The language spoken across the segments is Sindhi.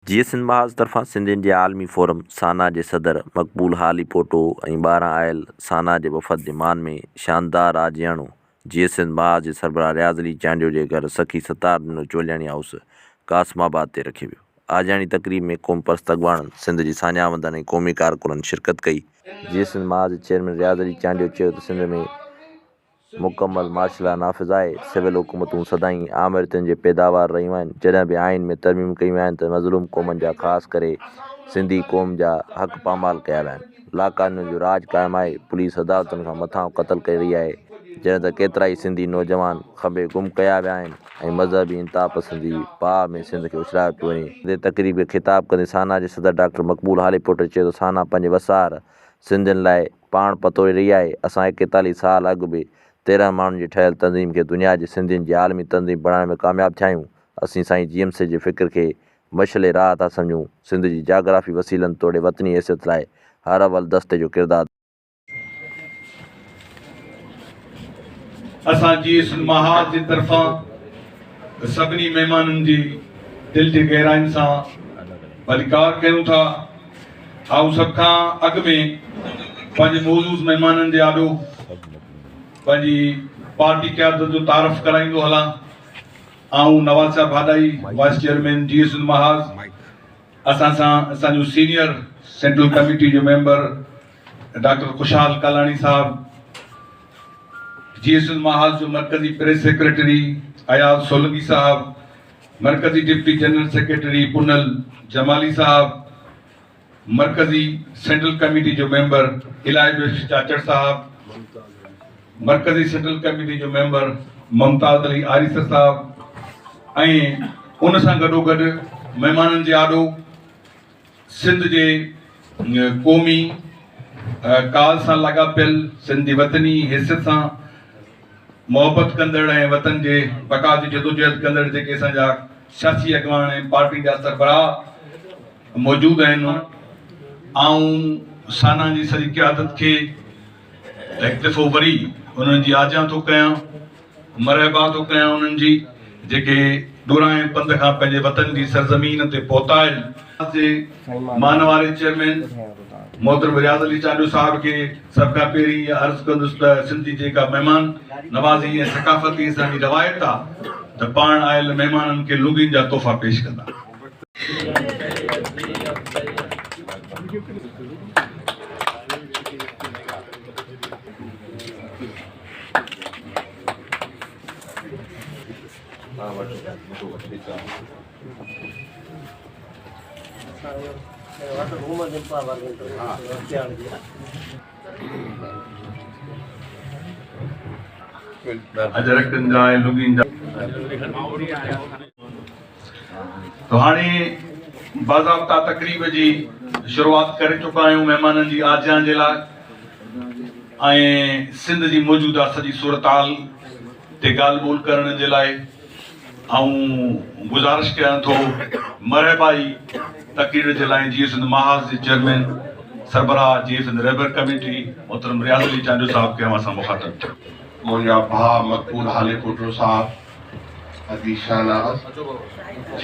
جيئي سنڌ محاذ طرفان سنڌين جي عالمي فورم سانا جي صدر مقبول هاليپوٽو ۽ ٻاهران آيل سانا جي وفد جي مان ۾ شاندار آجياڻو جيئي سنڌ محاذ جي سربراهه رياض علي چانڊيو جي گهر سخي ستار ڏنو چولياڻي هائوس قاسم آباد تي رکيو ويو. آجياڻي تقريب ۾ قومپرست اڳواڻن، سنڌ جي ساڃاهه وندن ۽ قومي ڪارڪنن شرڪت ڪئي. جيئي سنڌ محاذ جي چيئرمين رياض علي چانڊيو چيو ته سنڌ ۾ مڪمل مارشل لا نافذ آهي، سول حڪومتون سدائين آمريتن جي پيداوار رهيون آهن، جڏهن به آئين ۾ ترميم ڪيون ويون آهن ته مظلوم قومن جا خاص ڪري سنڌي قوم جا حق پامال ڪيا ويا آهن، لاقانونيت جو راڄ قائم آهي، پوليس عدالتن کان مٿانهون قتل ڪري رهي آهي، جڏهن ته ڪيترائي سنڌي نوجوان کنڀي گم ڪيا ويا آهن ۽ مذهبي انتهاپسندي جي باهه ۾ سنڌ کي اڇلايو پيو وڃي. تقريب کي خطاب ڪندي سانا جي صدر ڊاڪٽر مقبول هاليپوٽي چيو ته سانا پنهنجي وسار سنڌين لاء پاڻ پتوڙي رهي آهي. اسان ايڪيتاليهه سال اڳ به 13 ماڻهن جي ٺهيل تنظيم کي دنيا جي سنڌين جي عالمي تنظيم بڻائڻ ۾ ڪامياب ٿيا آهيون. اسين سائين جي ايم سيد جي فڪر کي مشعل راهه ٿا سمجهون. سنڌ جي جاگرافي وسيلن توڙي وطني حيثيت لاء هر اول دستي جو ڪردار. اسان جيئي سنڌ محاذ جي طرفان سڀني مهمانن جي دل جي گهراين سان ڀليڪار ڪيون ٿا. آئون سڀ کان اڳ ۾ پنهنجي معزز مهمانن جي آڏو پنهنجي پارٽي قيادت جو تعارف ڪرائيندو هلان. آئون نواز صاحب ڀاڏائي، وائيس چيئرمين جيئي سنڌ محاذ، اسان سان اسان جو سينيئر سينٽرل ڪميٽي جو ميمبر ڊاڪٽر خوشحال ڪالاڻي صاحب، جيئي سنڌ محاذ جو مرڪزي پريس سيڪريٽري اياز سولنگي صاحب، مرڪزي deputy general secretary Punhal Jamali صاحب، مرڪزي سينٽرل ڪميٽي جو ميمبر الاهي بخش چاچڙ صاحب، مرڪزي سينٽرل ڪميٽي جو ميمبر ممتاز علي آريسر صاحب ۽ ان سان گڏوگڏ مهمانن جي آڏو سنڌ جي قومي ڪاز سان لاڳاپيل سنڌ جي وطني حيثيت سان محبت ڪندڙ ۽ وطن جي بقا جي جدوجهد ڪندڙ جيڪي اسان جا سياسي اڳواڻ ۽ پارٽي جا سربراهه موجود آهن، آئون سانا جي سڄي قيادت کي هڪ دفعو وري انهن جي آجيان ٿو ڪيان، مرحبا ٿو ڪيان انهن جي جيڪي ڏورانهين پنڌ کان پنهنجي وطن جي سرزمين تي پهتا آهن. جي مانواري چيئرمين محترم رياض علي چانڊيو صاحب کي سڀ کان پهرين اها عرض ڪندس ته سنڌ جي جيڪا مهمان نوازي ۽ ثقافتي اسان جي روايت آ ته پاڻ آيل مهمانن کي لنگين جا تحفا پيش ڪندا. اجرڪن جا ۽ لنگين جا ته هاڻي باضابطا تقريب جي شروعات ڪري چڪا آهيون مهمانن جي آجيان جي لاء ۽ سنڌ جي موجوده سڄي صورتحال تي ڳالهه ٻولهه ڪرڻ جي لاء آئون گذارش ڪيان ٿو مرحبائي تقرير جي لاء جيئي سنڌ محاذ جي چيئرمين سربراهه جيئي سنڌ رهبر ڪميٽي محترم رياض علي چانڊيو صاحب کي اوهان سان مخاطب ٿيان. منهنجا ڀاء مقبول هاليپوٽو صاحب، ادي شهناز،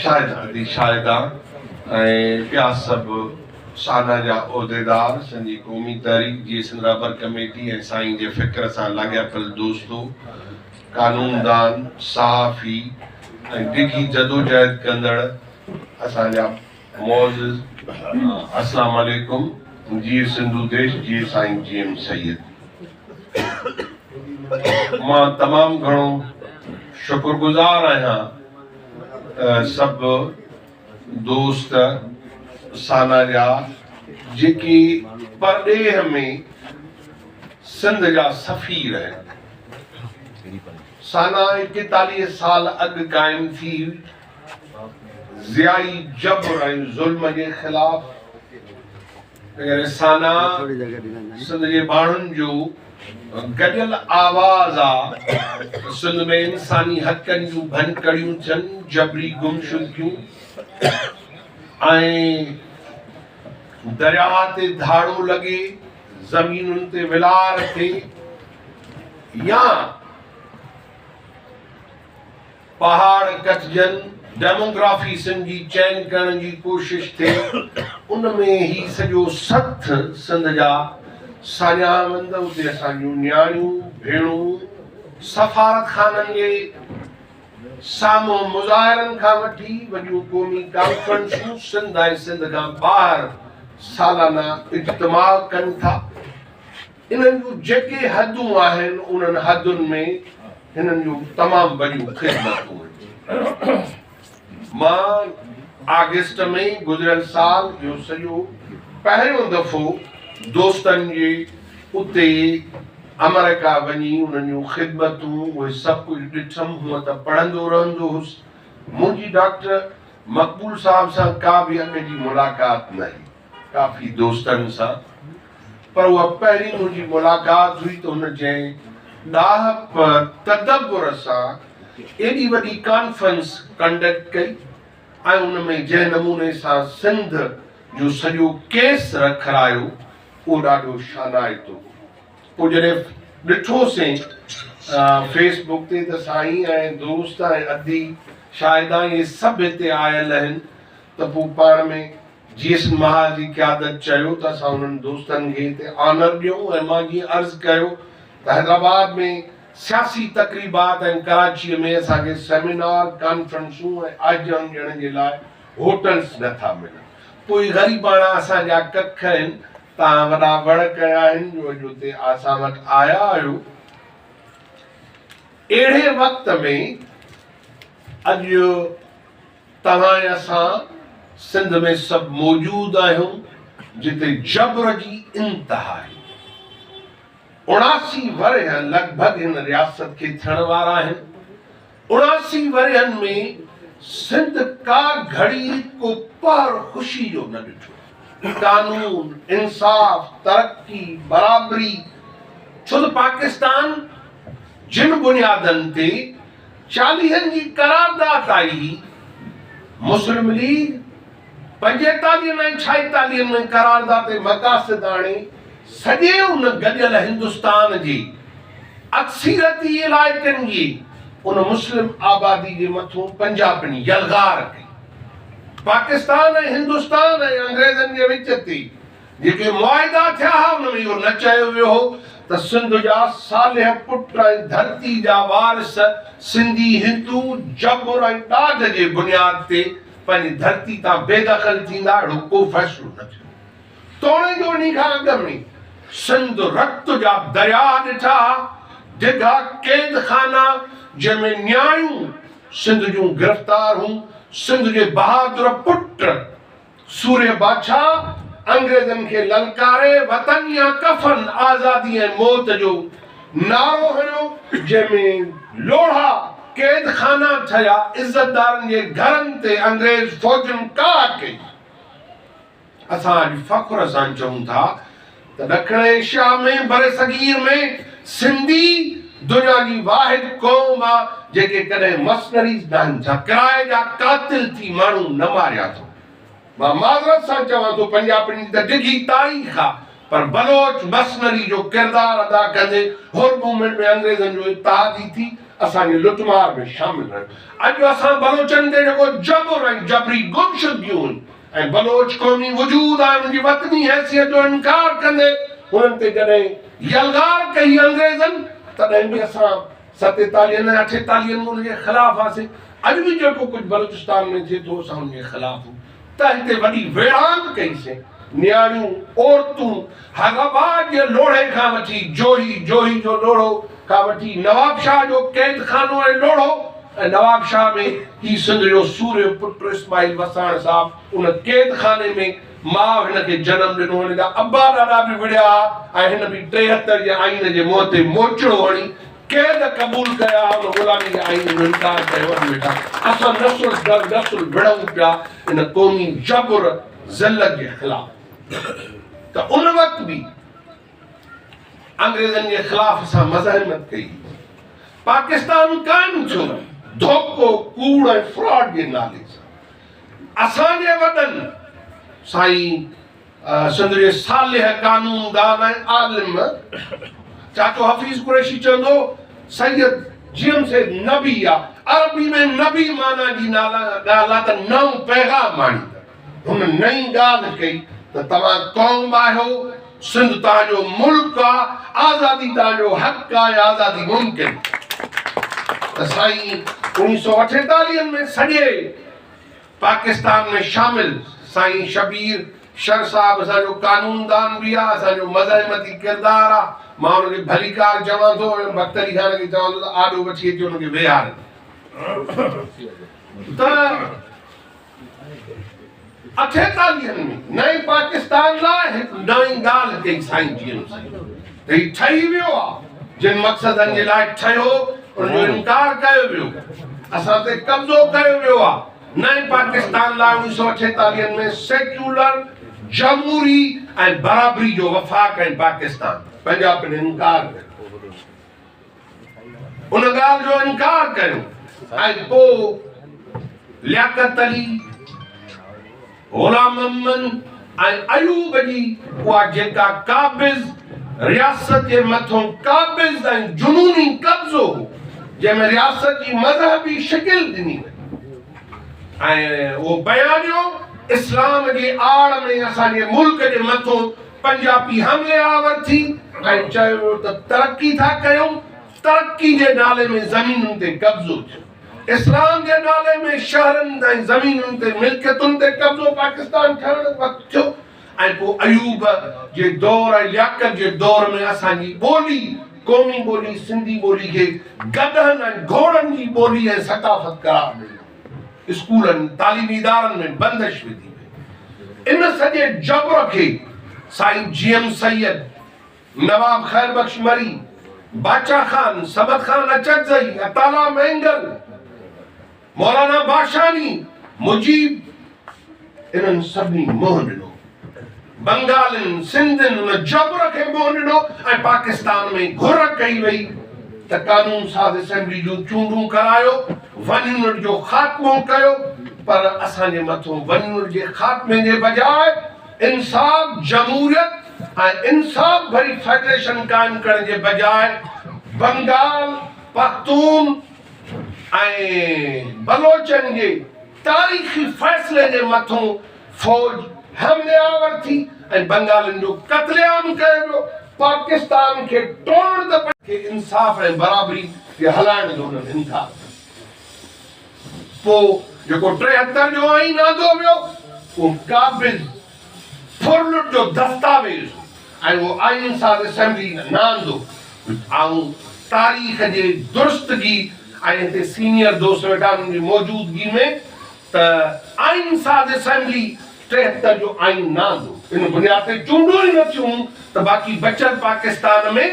شاهده، ادي شاهده ۽ ٻيا سڀ سانا جا عهديدار، سنڌ جي قومي تحريڪ جيئي سنڌ رهبر ڪميٽي ۽ سائين جي فڪر سان لاڳاپيل دوستو، قانوندان، صحافي ۽ ڊگهي جدوجهد ڪندڙ اسان جا معزز السلام عليڪم جيئي سنڌو ديش جيئي سائين جي ايم سيد مان تمام گهڻو شڪر گذار آهيان ته سڀ دوست سانا جا جيڪي پرڏيهه ۾ سنڌ جا سفير آهن. سانا 41 سال اڳ قائم ٿي هئي. ضيائي جبر ۽ ظلم جي خلاف تنهنڪري سانا سنڌ جي ماڻهن جو گڏيل آواز آ ته سنڌ ۾ انساني حقن جون ڀڃڪڙيون ٿين، جبري گمشدگيون ۽ درياهه تي ڌاڙو لڳي، زمينن تي ولار ٿئي يا پهاڙ ڪٽجن، ڊيموگرافي سنڌ جي چينج ڪرڻ جي ڪوشش ٿئي، ان ۾ هي سڄو سٿ سنڌ جا ساڃاهه وند، اتي اسان جون نياڻيون ڀيڻون سفارتخانن جي سامهون مظاهرن کان وٺي وڏيون قومي ڪانفرنسون سنڌ ۽ سنڌ کان ٻاهر سالانه اجتماع ڪن ٿا. انهن جون جيڪي حدون آهن انهن حدن ۾ هنن جون تمام وڏيون خدمتون آهن. مان آگسٽ ۾ گذريل سال اهو سڄو پهريون دفعو دوستن جي اتي آمريڪا وڃي انهن جون خدمتون اهي سڀ ڪجهه ڏٺم. هونء ته پڙهندو رهندو هوس. منهنجي ڊاڪٽر مقبول صاحب سان ڪا به اڳ جي ملاقات نه هئي. ڪافي دوستن سان پر اها پهرين منهنجي ملاقات هئي ته هن جنهن ڏاهپ تدبر سان ايڏي وڏي ڪانفرنس ڪنڊڪٽ ڪئي ۽ ان ۾ جنهن نموني سان سنڌ جو سڄو ڪيس رکرايو اهو ڏاڍو شانائتو هو. پوء جڏهن ڏٺوسين فيس بڪ تي ته سائين ۽ دوست ۽ ادي شاهده اهي سڀ هتي آيل آهن ته پوء پاڻ ۾ جي ايس محاذ جي قيادت چيو ته اسان انهن دوستن کي هتي آنر ڏيون ۽ مان جيئن عرض ڪيو ته حيدرآباد ۾ سياسي تقريبات ۽ ڪراچيء ۾ اسان کي سيمينار، ڪانفرنسون ۽ آجياڻيون ڏيڻ جي لاء هوٽلز نه ٿا ملن. پوء غريباڻا اسان جا ڪک آهن، توهان وڏا وڙ ڪيا آهن جو اڄ هتي اسان وٽ آيا آهيو. اهڙي وقت ۾ اڄ توهان ۽ اسان سنڌ ۾ سڀ موجود آهيون جتي جبر جي انتها آهي. 79 ورهيه لڳ ڀڳ هن رياست کي ٿيڻ وارا آهن. 79 ورهين ۾ سنڌ ڪا گهڙي ڪو پهر خوشي جو نه ڏٺو. قانون، انصاف، ترقي، برابري ڇو ته پاڪستان جن بنيادن تي چاليهن جي قرارداد آئي هئي، مسلم ليگ پنجيتاليهن ۽ ڇائيتاليهن ۾ قرارداد مقاصد آڻي سڄي ان گڏيل هندستان جي اڪثريتي علائقن جي ان مسلم آبادي جي مٿون پنجابين يلغار ڪئي. پاڪستان ۽ هندستان ۽ انگريزن جي وچ تي جيڪي معاهدا ٿيا ها ان ۾ اهو نه چيو ويو هو ته سنڌ جا صالح پٽ ۽ ڌرتي جا وارث سنڌي هندو جبر ۽ ڏاڍ جي بنياد تي پنهنجي ڌرتي تان بي دخل ٿيندا اهڙو ڪو فيصلو نه ٿيو. توڻي جو انهي کان اڳ ۾ سنڌ رت جا درياهه ڏٺا ها، ڊگها قيد خانا جنهن ۾ نياڻيون سنڌ جون گرفتار هون، سنڌ جي بهادر پٽ سورهيه بادشاهه انگريزن کي للڪاري وطن يا ڪفن، آزادي ۽ موت جو نعرو هنيو، جنهن ۾ لوڙها قيد خانا ٺهيا، عزتدارن جي گهرن تي انگريز فوجن ڪاهه ڪئي. اسان اڄ فخر سان چئون ٿا ته ڏکڻ ايشيا ۾ برصغير ۾ سنڌي دنيا جي واحد قوم آ جيڪي ڪڏهن مسنريز ناهن ٿيا، ڪرائي جا قاتل ٿي ماڻهو نه ماريا اٿئون. مان معذرت سان چوان ٿو پنجاپين جي ته ڊگهي تاريخ آ پر بلوچ مسنري جو ڪردار ادا ڪندي حر موومينٽ ۾ انگريزن جو اتحادي ٿي اسان جي لٽمار ۾ شامل رهيو. اڄ اسان بلوچن تي جيڪو جبر ۽ جبري گمشدگيون هن ۽ بلوچ قومي وجود ۽ ان جي وطني حيثيت جو انڪار ڪندي هنن تي جڏهن يلغار ڪئي انگريزن تڏهن به اسان ستيتاليهن ۽ اٺيتاليهن ۾ ان جي خلاف هئاسين. اڄ به جيڪو ڪجهه بلوچستان ۾ ٿئي ٿو اسان ان جي خلاف هون. ته هتي وڏي ويڙهاند ڪئي سين. نياڻيون، عورتون حيدرآباد جي لوڙهي کان وٺي جوهي، جوهي جو لوڙهو، کان وٺي نوابشاهه جو قيد خانو ۽ لوڙهو ۽ نوابشاهه ۾ هي سنڌ جو سورهيه پٽ اسماعيل وساڻ صاحب ان قيد خاني ۾ ماء هن کي جنم ڏنو، هن جا ابا ڏاڏا به وڙهيا ها ۽ هن به 73 جي آئين جي منهن تي موچڙو هڻي قيد قبول ڪيا ها، ان غلامي جي آئين جو انڪار ڪيو. اڄ ويٺا اسان نسل در نسل وڙهون پيا ان قومي جبر ذلت جي خلاف ته ان وقت به انگريزن جي خلاف اسان مزاحمت ڪئي. پاڪستان قائم ٿيو ڌوڪو، ڪوڙ ۽ فراڊ جي نالي سان. اسان جي وڏن سائين سنڌ جي صالح قانوندان ۽ عالم چاچو حفيظ قريشي چوندو سيد جي ايم سيد نبي آ، عربي ۾ نبي معنيٰ جي ڳالهه آ ته نئون پيغام آڻيندڙ. هن نئين ڳالهه ڪئي ته توهان قوم آهيو، سنڌ توهان جو ملڪ آ، آزادي توهان جو حق آ ۽ آزادي ممڪن آ. ته سائين اوڻيهه سئو اٺيتاليهن ۾ سڄي پاڪستان ۾ شامل سائين شبير شر صاحب اسان جو قانوندان به آ، اسان جو مزاحمتي ڪردار آ، مان ان کي ڀليڪار چوان ٿو ۽ بخت علي خان کي چوان ٿو ته آڏو وٺي اچي ان کي ويهارين ته اٺيتاليهن ۾ نئين پاڪستان لاء هڪ نئين ڳالهه ڪئي سائين جي ايم سيد ته هي ٺهي ويو آ، جن مقصدن جي لاء ٺهيو ان جو انڪار ڪيو ويو، اسان تي قبضو ڪيو ويو آ. نئين پاڪستان لاء اوڻيهه سئو اٺيتاليهن ۾ سيڪيولر، جمهوري ۽ برابري جو وفاق ۽ پاڪستان پنجاب پڻ انڪار ڪيو. ان ڳالهه جو انڪار ڪيو ۽ پوء لياقت علي، غلام محمد ۽ ايوب جي اها جيڪا قابض رياست جي مٿون قابض ۽ جنوني قبضو هو جنهن ۾ رياست جي مذهبي شڪل ڏني وئي ۽ اهو بيانيو اسلام جي آڙ ۾ اسان جي ملڪ جي مٿون پنجاپي حملي آور ٿي ۽ چيو ويو ته ترقي ٿا ڪيون، ترقي جي نالي ۾ زمينن تي قبضو ٿيو، اسلام جي نالي ۾ شهرن ۽ زمينن تي ملڪيتن تي قبضو پاڪستان ٺهڻ وقت ٿيو ۽ پوء ايوب جي دور ۽ لياقت جي دور ۾ اسان جي ٻولي قومي ٻولي سنڌي ٻولي کي گڏهن ۽ گهوڙن جي ٻولي ۽ ثقافت قرار ڏنو ويو. اسڪولن، تعليمي ادارن ۾ بندش وڌي وئي. ان سڄي جبر کي سائين جي ايم سيد، نواب خير بخش مري، باچا خان، صمد خان اچڪزئي، عطاالله مينگل، مولانا باشاني، مجيب انهن سڀني منهن ڏنو. بنگالين، سنڌين ان جبر کي منهن ڏنو ۽ پاڪستان ۾ گهر ڪئي وئي ته قانون ساز اسيمبلي جون چونڊون ڪرايو، ون يونٽ جو خاتمو ڪيو پر اسان جي مٿون ون يونٽ جي خاتمي جي بجاء انصاف، جمهوريت ۽ انصاف ڀري فيڊريشن قائم ڪرڻ جي بجاء بنگال، پختون ۽ بلوچن جي تاريخي فيصلي جي مٿون فوج حملي آور ٿي ۽ بنگالين جو قتل عام ڪيو ويو، پاڪستان کي ٽوڙڻ ته. کي انصاف ۽ برابري تي هلائڻ جو انهن انڪار ڪيو. پوء جيڪو 73 جو آئين آندو ويو اهو قابض ڦرلٽ جو دستاويز هو ۽ اهو آئين ساز اسيمبلي نه آندو. آئون تاريخ جي درستگي ۽ هتي سينيئر دوست ويٺا آهن انهن جي موجودگي ۾ ته آئين ساز اسيمبلي 73 جو آئين نه آندو، ان بنياد تي چونڊون ئي نه ٿيون ته باقي بچيل پاڪستان ۾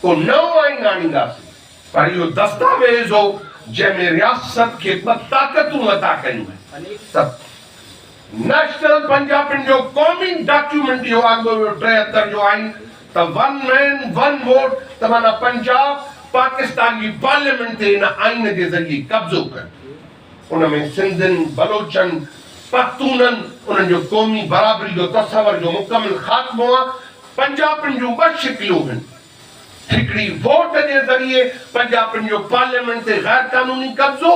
ڪو نئون آئين آڻينداسين، پر اهو دستاويز هو جنهن ۾ رياست کي ٻه طاقتون عطا ڪيون ويون ته نيشنل پنجابين جو قومي ڊاڪيومينٽ اهو آندو ويو 73 جو آئين ته ون مين ون ووٽ ته معنيٰ پنجاب پاڪستان جي پارليامينٽ تي ان آئين جي ذريعي قبضو ڪيو. ان ۾ سنڌين، بلوچن، پختونن، انهن جو قومي برابري جو تصور جو مڪمل خاتمو آ. پنجاپين جون ٻه شڪليون هن. هڪڙي ووٽ جي ذريعي پنجاپين جو پارليامينٽ تي غير قانوني قبضو،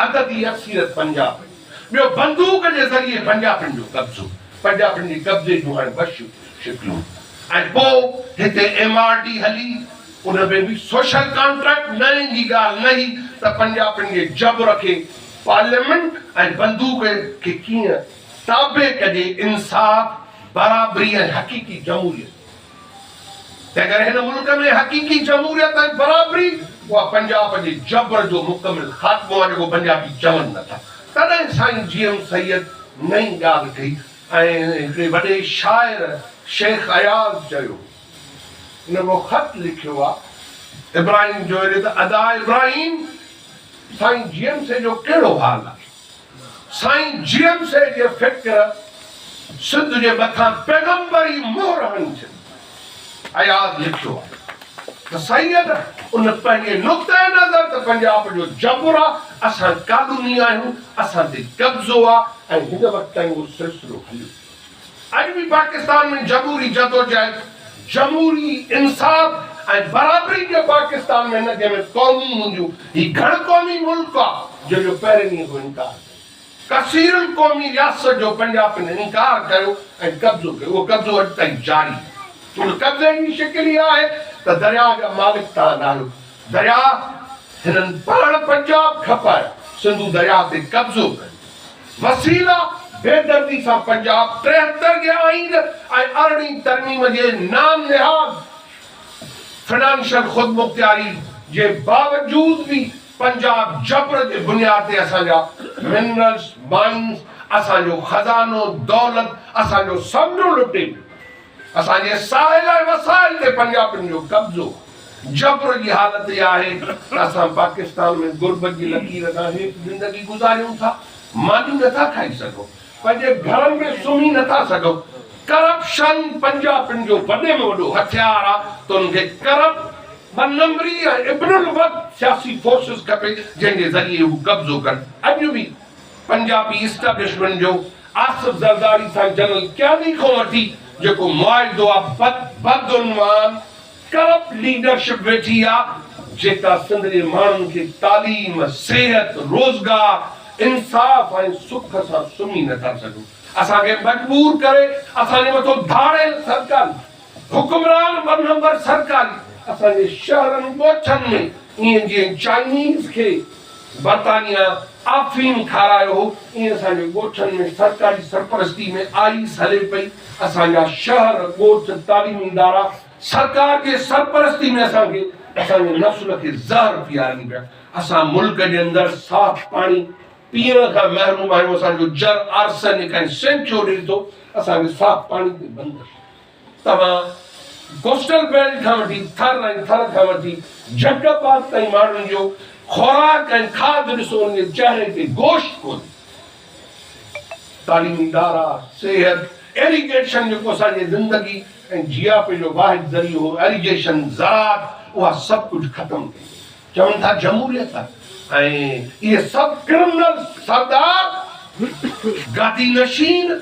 عددي اڪثريت پنجاب جي. ٻيو بندوق جي ذريعي پنجاپين جو قبضو. پنجاپين جي قبضي جون هاڻي ٻه شڪليون. ۽ پوء هتي ايم آر ڊي هلي، ان ۾ به سوشل ڪانٽريڪٽ نئين جي ڳالهه نه هئي ته پنجاپين جي جبر کي پارليامينٽ ۽ بندوق کي ڪيئن تابع ڪجي انصاف، برابري ۽ حقيقي جمهوريت. تنهنڪري هن ملڪ ۾ حقيقي جمهوريت ۽ برابري اها پنجاب جي جبر جو مڪمل خاتمو آهي جيڪو پنجابي چون نه ٿا. تڏهن سائين جي ايم سيد نئين ڳالهه ڪئي ۽ هڪڙي وڏي شاعر شيخ اياز چيو، هن هڪڙو خط لکيو آ ابراهيم جويي ته ادا ابراهيم سائين جي ايم سي جو ڪهڙو حال آهي؟ سائين جي ايم سي جي فڪر سنڌ جي مٿان پيغمبري مهر هڻي ڇڏي. اياز لکيو آهي ته سيد ان پنهنجي نقطه نظر ته پنجاب جو جبر آ، اسان ڪالوني آهيون، اسان تي قبضو آ ۽ هن وقت تائين اهو سلسلو هليو پيو. اڄ به پاڪستان ۾ جمهوري جدوجهد، جمهوري انصاف ۽ برابري جي پاڪستان ۾ نه جنهن ۾ قومون هونديون. هي گهڻ قومي ملڪ آ جنهن جو پهرين ڏينهن کان انڪار ڪيو. ڪثير القومي رياست جو پنجابين انڪار ڪيو ۽ قبضو ڪيو. اهو قبضو اڄ تائين جاري آهي. ان قبضي جي شڪل اها آهي ته درياء جا مالڪ توهان ناهيو. درياء هنن پاڻ پنجاب کپايا، سنڌو درياء تي قبضو ڪيو. وسيلا بيدردي سان پنجاب 73 جي آئين ۽ ارڙهين ترميم جي نام نهاد فنانشل خودمختياري جي باوجود به پنجاب جبر جي بنياد تي اسان جا منرلز، مائنز، اسان جو خزانو، دولت، اسان جو سمنڊ لٽي پيو. اسان جي ساحل ۽ وسائل تي پنجابين جو قبضو آهي. جبر جي حالت اها آهي ته اسان پاڪستان ۾ غربت جي لڪير کان هيٺ زندگي گذاريون ٿا، ماني نه ٿا کائي سگهون، پنهنجي گهرن ۾ سمهي نه ٿا سگهون. ڪرپشن پنجابين جو وڏي ۾ وڏو هٿيار آهي ته انهن کي ڪرپٽ، ٻه نمبري ۽ ابن الوقت سياسي فورسز کپي جنهن جي ذريعي هو قبضو ڪن. اڄ به پنجابي اسٽيبلشمينٽ جو آصف زرداري سان جنرل ڪياني کان وٺي جيڪو معاهدو آ بدعنوان ڪرپٽ ليڊرشپ ويٺي آ جيڪا سنڌ جي ماڻهن کي تعليم، صحت، روزگار، انصاف ۽ سک سان سمهي نٿا سگهون اسان کي مجبور ڪري اسان جي مٿو ڌاڙيل سرڪاري حڪمران ون نمبر سرڪاري اسان جي شهرن ڳوٺن ۾ ائين جيئن چائنيز کي برطانيا آفيم کارايو هو ائين اسان جي ڳوٺن ۾ سرڪاري سرپرستي ۾ آئيس هلي پئي اسان جا شهر ڳوٺ تعليمي ادارا سرڪار جي سرپرستي ۾ اسان کي اسان جي نسل کي زهر پيارين پيا اسان ملڪ جي اندر صاف پاڻي پيئڻ کان محروم آهيون اسان جو جر آرسنڪ ۽ سينکيو ڏئي ٿو اسان کي صاف پاڻي تي بندش. توهان ڪوسٽل بيلٽ کان وٺي ٿر ۽ ٿر کان وٺي جيڪب آباد تائين ماڻهن جو خوراڪ ۽ کاڌ ڏسو انهن جي چهري تي گوشت ڪونهي. تعليمي ادارا، صحت، ايريگيشن جيڪو اسان جي زندگي ۽ جياپي جو واحد ذريعو هو، ايريگيشن، زراعت اها سڀ ڪجهه ختم ڪئي وئي. چون ٿا جمهوريت ۽ اهي سڀ ڪرمنل سردار، گادي نشين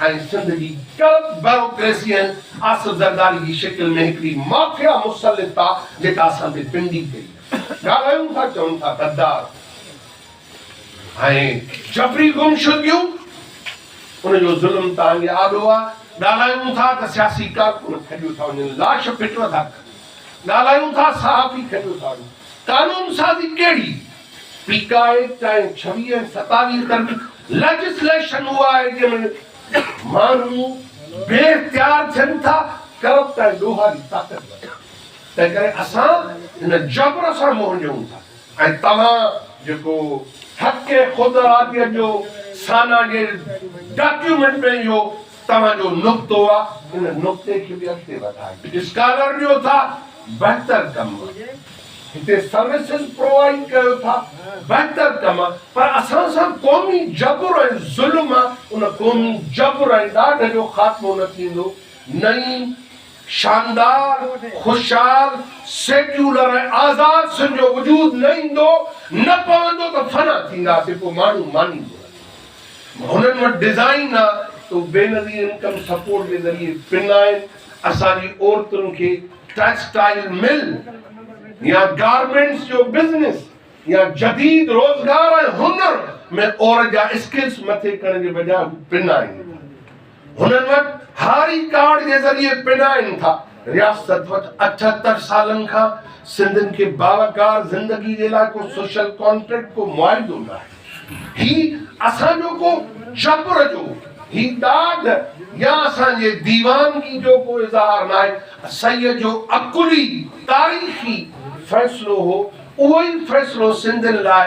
۽ سنڌ جي ڪرپٽ بيوروڪريسي ۽ آصف زرداري جي شڪل ۾ هڪڙي مافيا مسلط آ جيڪا اسان تي پنڊي ڪئي آ. ڳالهايون ٿا چون ٿا غدار ۽ جبري گمشدگيون ان جو ظلم توهان جي آڏو آ. ڳالهايون ٿا ته سياسي ڪارڪن کڄيو ٿا وڃن لاش ڦٽ ٿا ڪن. ڳالهايون ٿا صحافي کڄيو ٿا وڃن. قانون سازي ڪهڙي؟ پيڪا ايڪٽ ۽ 26 ۽ 27 ترميم ليجسليشن اها آهي جنهن ۾ ماڻهو بي اختيار ٿين ٿا، ڪرپٽ ۽ ڏوهاري طاقتور. تنهن ڪري اسان هن جبر سان منهن ڏيون ٿا ۽ توهان جيڪو حق خود اراديت جو سانا جي ڊاڪيومينٽ ۾ اهو توهان جو نقطو آ ان نقطي کي به اڳتي وڌايو. اسڪالر ڏيو ٿا بهتر ڪم آ. هتي سروسز پرووائيڊ ڪيو ٿا بهتر ڪم آ پر اسان سان قومي جبر ۽ ظلم آ ان قومي جبر ۽ ڏاڍ جو خاتمو نه ٿيندو نه ئي شاندار، خوشحال، سيڪيولر ۽ آزاد سنڌ جو وجود نه ايندو نه پوندو ته فنا ٿينداسين پوء ماڻهو ماني گهرندا. هنن وٽ ڊزائين آ ته هو بينظير انڪم سپورٽ جي ذريعي پنائن اسان جي عورتن کي ٽيڪسٽائل مل يا گارمينٽس جو بزنس يا جديد روزگار ۽ هنر ۾ عورت جا اسڪلس مٿي ڪرڻ جي بجاء هو پنائن ٿا. هنن وٽ هاري ڪارڊ جي ذريعي پنائن ٿا. رياست وٽ 78 سالن کان سنڌين کي باوقار زندگي جي لاء ڪو سوشل ڪانٽريڪٽ ڪو معاهدو ناهي. هي اسان جو ڪو جبر جو، هي ڏاڍ يا اسان جي ديوانگي جو ڪو اظهار ناهي. سيد جو عقلي تاريخي فيصلو هو، اهو ئي فيصلو سنڌين لاء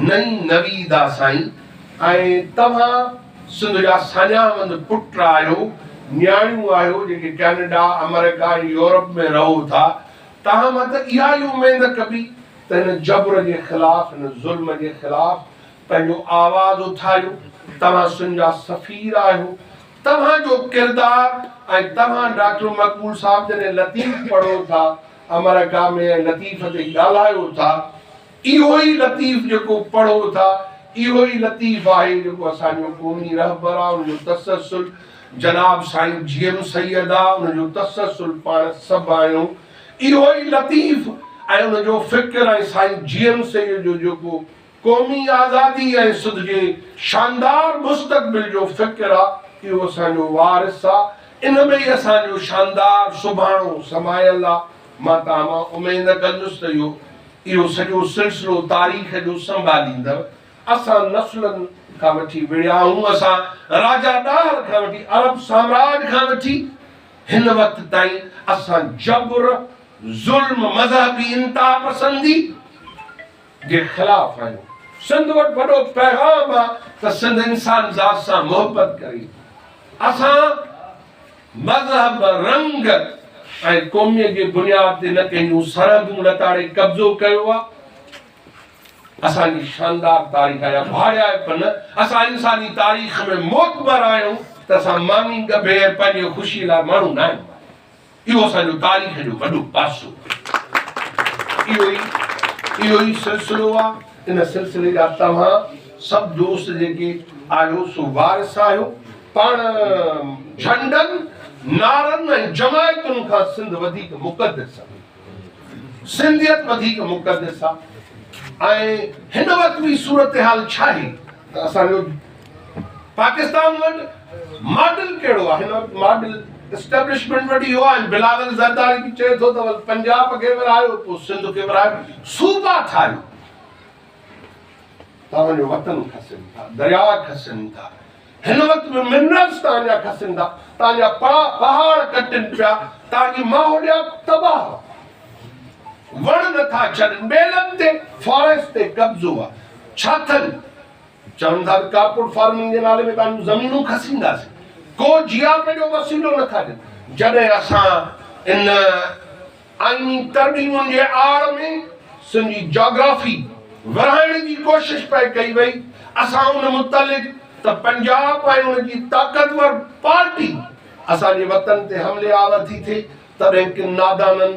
نئين نويد آ سائين ۽ توهان سنڌ جا ساڃاهوند پٽ آهيو، نياڻيون آهيو جيڪي ڪينيڊا، آمريڪا ۽ يورپ ۾ رهو ٿا، توهان مان ته اها ئي اميد ڪبي ته هن جبر جي خلاف، هن ظلم جي خلاف پنهنجو آواز اٿاريو، توهان سنڌ جا سفير آهيو، توهان جو ڪردار ۽ توهان ڊاڪٽر مقبول صاحب جڏهن لطيف پڙهو ٿا آمريڪا ۾ ۽ لطيف تي ڳالهايو ٿا، اهو ئي لطيف جيڪو پڙهو ٿا، اهو ئي لطيف آهي جيڪو اسان جو قومي رهبر آ، ان جو تسلسل جناب سائين جي ايم سيد آ، ان جو تسلسل پاڻ سڀ آهيون. اهو ئي لطيف ۽ ان جو فڪر ۽ سائين جي ايم سيد جو جيڪو قومي آزادي ۽ سنڌ جي شاندار مستقبل جو فڪر آ، اهو اسان جو وارث آ، ان ۾ ئي اسان جو شاندار سڀاڻو سمايل آ. مان توهان مان اميد ڪندس ته اهو اهو سڄو سلسلو تاريخ جو سنڀاليندڙ اسان نسلن کان وٺي وڙهيا آهيون، اسان راجا ڏاهر کان وٺي عرب سامراج کان وٺي هن وقت تائين اسان جبر، ظلم، مذهبي انتهاپسندي جي خلاف آهيون. سنڌ وٽ وڏو پيغام آ ته سنڌ انسان ذات سان محبت ڪري. اسان مذهب، رنگ ۽ قوميت جي بنياد تي نه ڪنهن جون سرحدون لتاڙي قبضو ڪيو آ. اسان جي شاندار تاريخ آهي اها ڀاڙيائپ نه. اسان انساني تاريخ ۾ معتبر آهيون ته اسان ماني ڳڀي ۽ پنهنجي خوشي لاء ماڻهو ناهيون ماريا. اهو اسان جو تاريخ جو وڏو پاسو آهي. اهو ئي اهو ئي سلسلو آهي. ان سلسلي جا توهان سڀ دوست جيڪي آهيو سو وارث آهيو. پاڻ جهنڊن، نعرن ۽ جماعتن کان سنڌ وڌيڪ مقدس آهي. سنڌيت وڌيڪ مقدس آهي ۽ هن وقت به صورتحال ڇا آهي ته اسان جو پاڪستان وٽ ماڊل ڪهڙو آهي؟ هن وقت ماڊل اسٽيبلشمينٽ وٽ اهو آهي ۽ بلاول زرداري به چئي ٿو ته اول پنجاب کي ورهايو پوء سنڌ کي ورهايو صوبا ٺاهيو. توهان جو وطن کسين ٿا، درياء کسين ٿا، هن وقت به منرلز توهان جا کسين ٿا، توهان جا پهاڙ ڪٽن پيا، توهان جي ماحوليات تباهه، وڻ نٿا ڇڏن، ٻيلن تي فاريسٽ تي قبضو آهي، ڇاٿن چون ٿا ته ڪارپوريٽ فارمنگ جي نالي ۾ توهان جون زمينون کسينداسين، ڪو جياپي جو وسيلو نٿا ڏين. جڏهن اسان ان آئيني ترميمن جي آڙ ۾ سنڌ جي جاگرافي ورهائڻ جي ڪوشش پئي ڪئي وئي، اسان ان متعلق ته پنجاب ۽ ان جي طاقتور پارٽي اسان جي وطن تي حملي آور ٿي ٿئي، تڏهن ڪن نادانن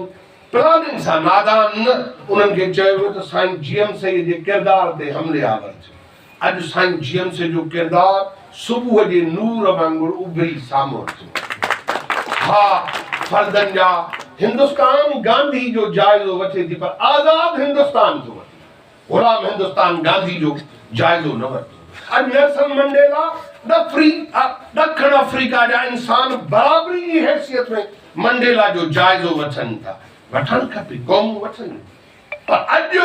پلاننگ سان نادان نه انهن کي چيو ويو ته سائين جي ايم سيد جي ڪردار تي حملي آور ٿيو. اڄ سائين جي ايم سيد جو ڪردار صبح جي نور وانگر اڀري سامهون اچي ٿو. ها فردن جا هندستان گانڌي جو جائزو وٺي ٿي پر آزاد هندستان ٿو وٺي. غلام هندستان گانڌي جو جائزو نه ورتو. اڄ نيلسن منڊيلا ڏکڻ آفريڪا جا انسان برابري جي حيثيت ۾ منڊيلا جو جائزو وٺن ٿا. وٺڻ کپي، قومون وٺن. پر اڄ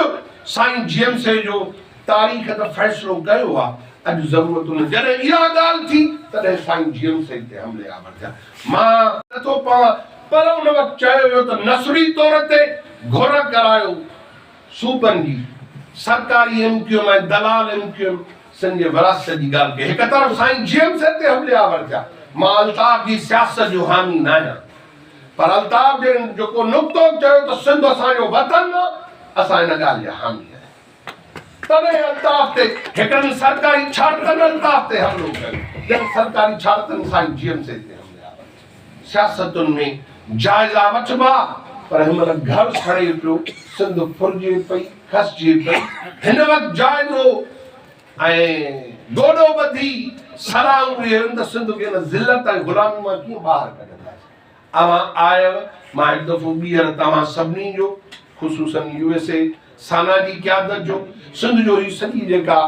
سائين جي ايم سيد جو تاريخ ته فيصلو ڪيو آ، اڄ ضرورت ان جڏهن اها ڳالهه ٿي تڏهن سائين جي ايم سيد تي حملي آور ٿيا. مان نٿو پوان پر ان وقت چيو ويو ته نسلي طور تي گهر ڪرايو. صوبن جي سرڪاري ايم ڪيو ايم ۽ دلال ايم ڪيو ايم سنڌ جي وراثت جي ڳالهه ڪئي. هڪ طرف سائين جي ايم سيد تي حملي آور ٿيا. مان الطاف جي سياست جو حامي ناهيان پر الطاف جي جيڪو نقطو چيو ته سنڌ اسان جو وطن آ اسان ان ڳالهه جا حامي آهيون. تڏهن الطاف تي هڪڙن سرڪاري ڇاڙتن الطاف تي حملو ڪيو ٻين سرڪاري ڇاڙتن سائين جي ايم سيد تي حملي آور ٿيا. سياستن ۾ جائزا وٺبا پر هن مهل گهر سڙي پيو، سنڌ ڦرجي پئي، کسجي پئي، هن وقت جائزو ۽ گوڏو ٻڌي صلاحون اهي هن ته سنڌ کي هن ذلت ۽ غلامي مان ڪيئن ٻاهر ڪڍنداسين. اوهان آيو، مان هڪ دفعو ٻيهر توهان سڀني جو خصوصاً يو ايس اي سانا جي قيادت جو سنڌ جو هي سڄي جيڪا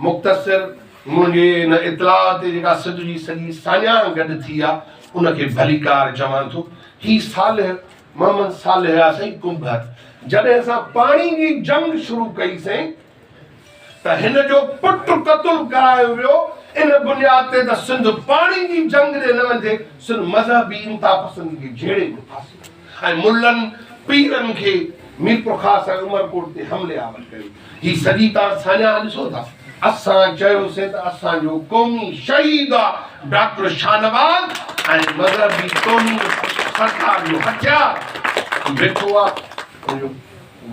مختصر منهنجي ان اطلاع تي جيڪا سنڌ جي سڄي ساڃاهه گڏ ٿي آ ان کي ڀليڪار چوان ٿو. هي صالح محمد صالح آ سائين ڪنڀر جڏهن اسان پاڻي جي جنگ شروع ڪئي سين ته هن جو پٽ قتل ڪرايو ويو ان بنياد تي ته سنڌ پاڻي جي جنگ ڏي نه وڃي، سنڌ مذهبي انتهاپسندي جي جهيڙي ۾ ڦاسي وئي ۽ ملن پيرن کي ميرپورخاص ۽ عمرڪوٽ تي حملي آور ڪيو. هي سڄي تان ساڃاهه ڏسو ٿا. اسان چيوسين ته اسان جو قومي شهيد آ ڊاڪٽر شاهنواز ۽ مذهبي توهين سرڪار جو هٿيار ويٺو آ ان جو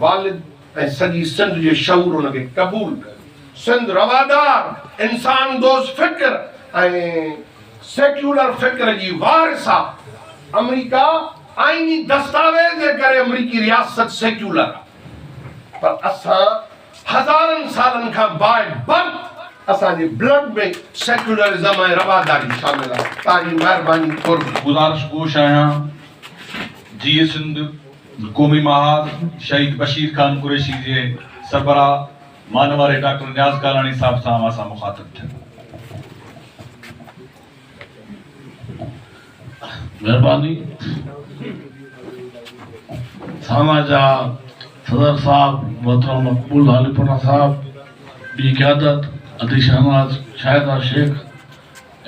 والد ۽ سڄي سنڌ جي شعور ان کي قبول ڪيو. سنڌ روادار، انسان دوست فڪر ۽ سيڪيولر فڪر جي وارث آ. آمريڪا آئيني دستاويز جي ڪري آمريڪي رياست سيڪيولر آ پر اسان هزارن سالن کان باء برٿ اسان جي بلڊ ۾ سيڪيولرزم ۽ رواداري شامل آ. توهان جي مهرباني قرب. گذارش گوش آهيان جيئي سنڌ. قومي محاذ شهيد بشير خان قريشي جي سربراهه مانواري ڊاڪٽر نياز ڪالاڻي صاحب سان اوهان سان مخاطب ٿين. مهرباني سانا جا صدر صاحب محترم مقبول هاليپوٽا صاحب، ٻي قيادت ادي شهناز شاهده شيخ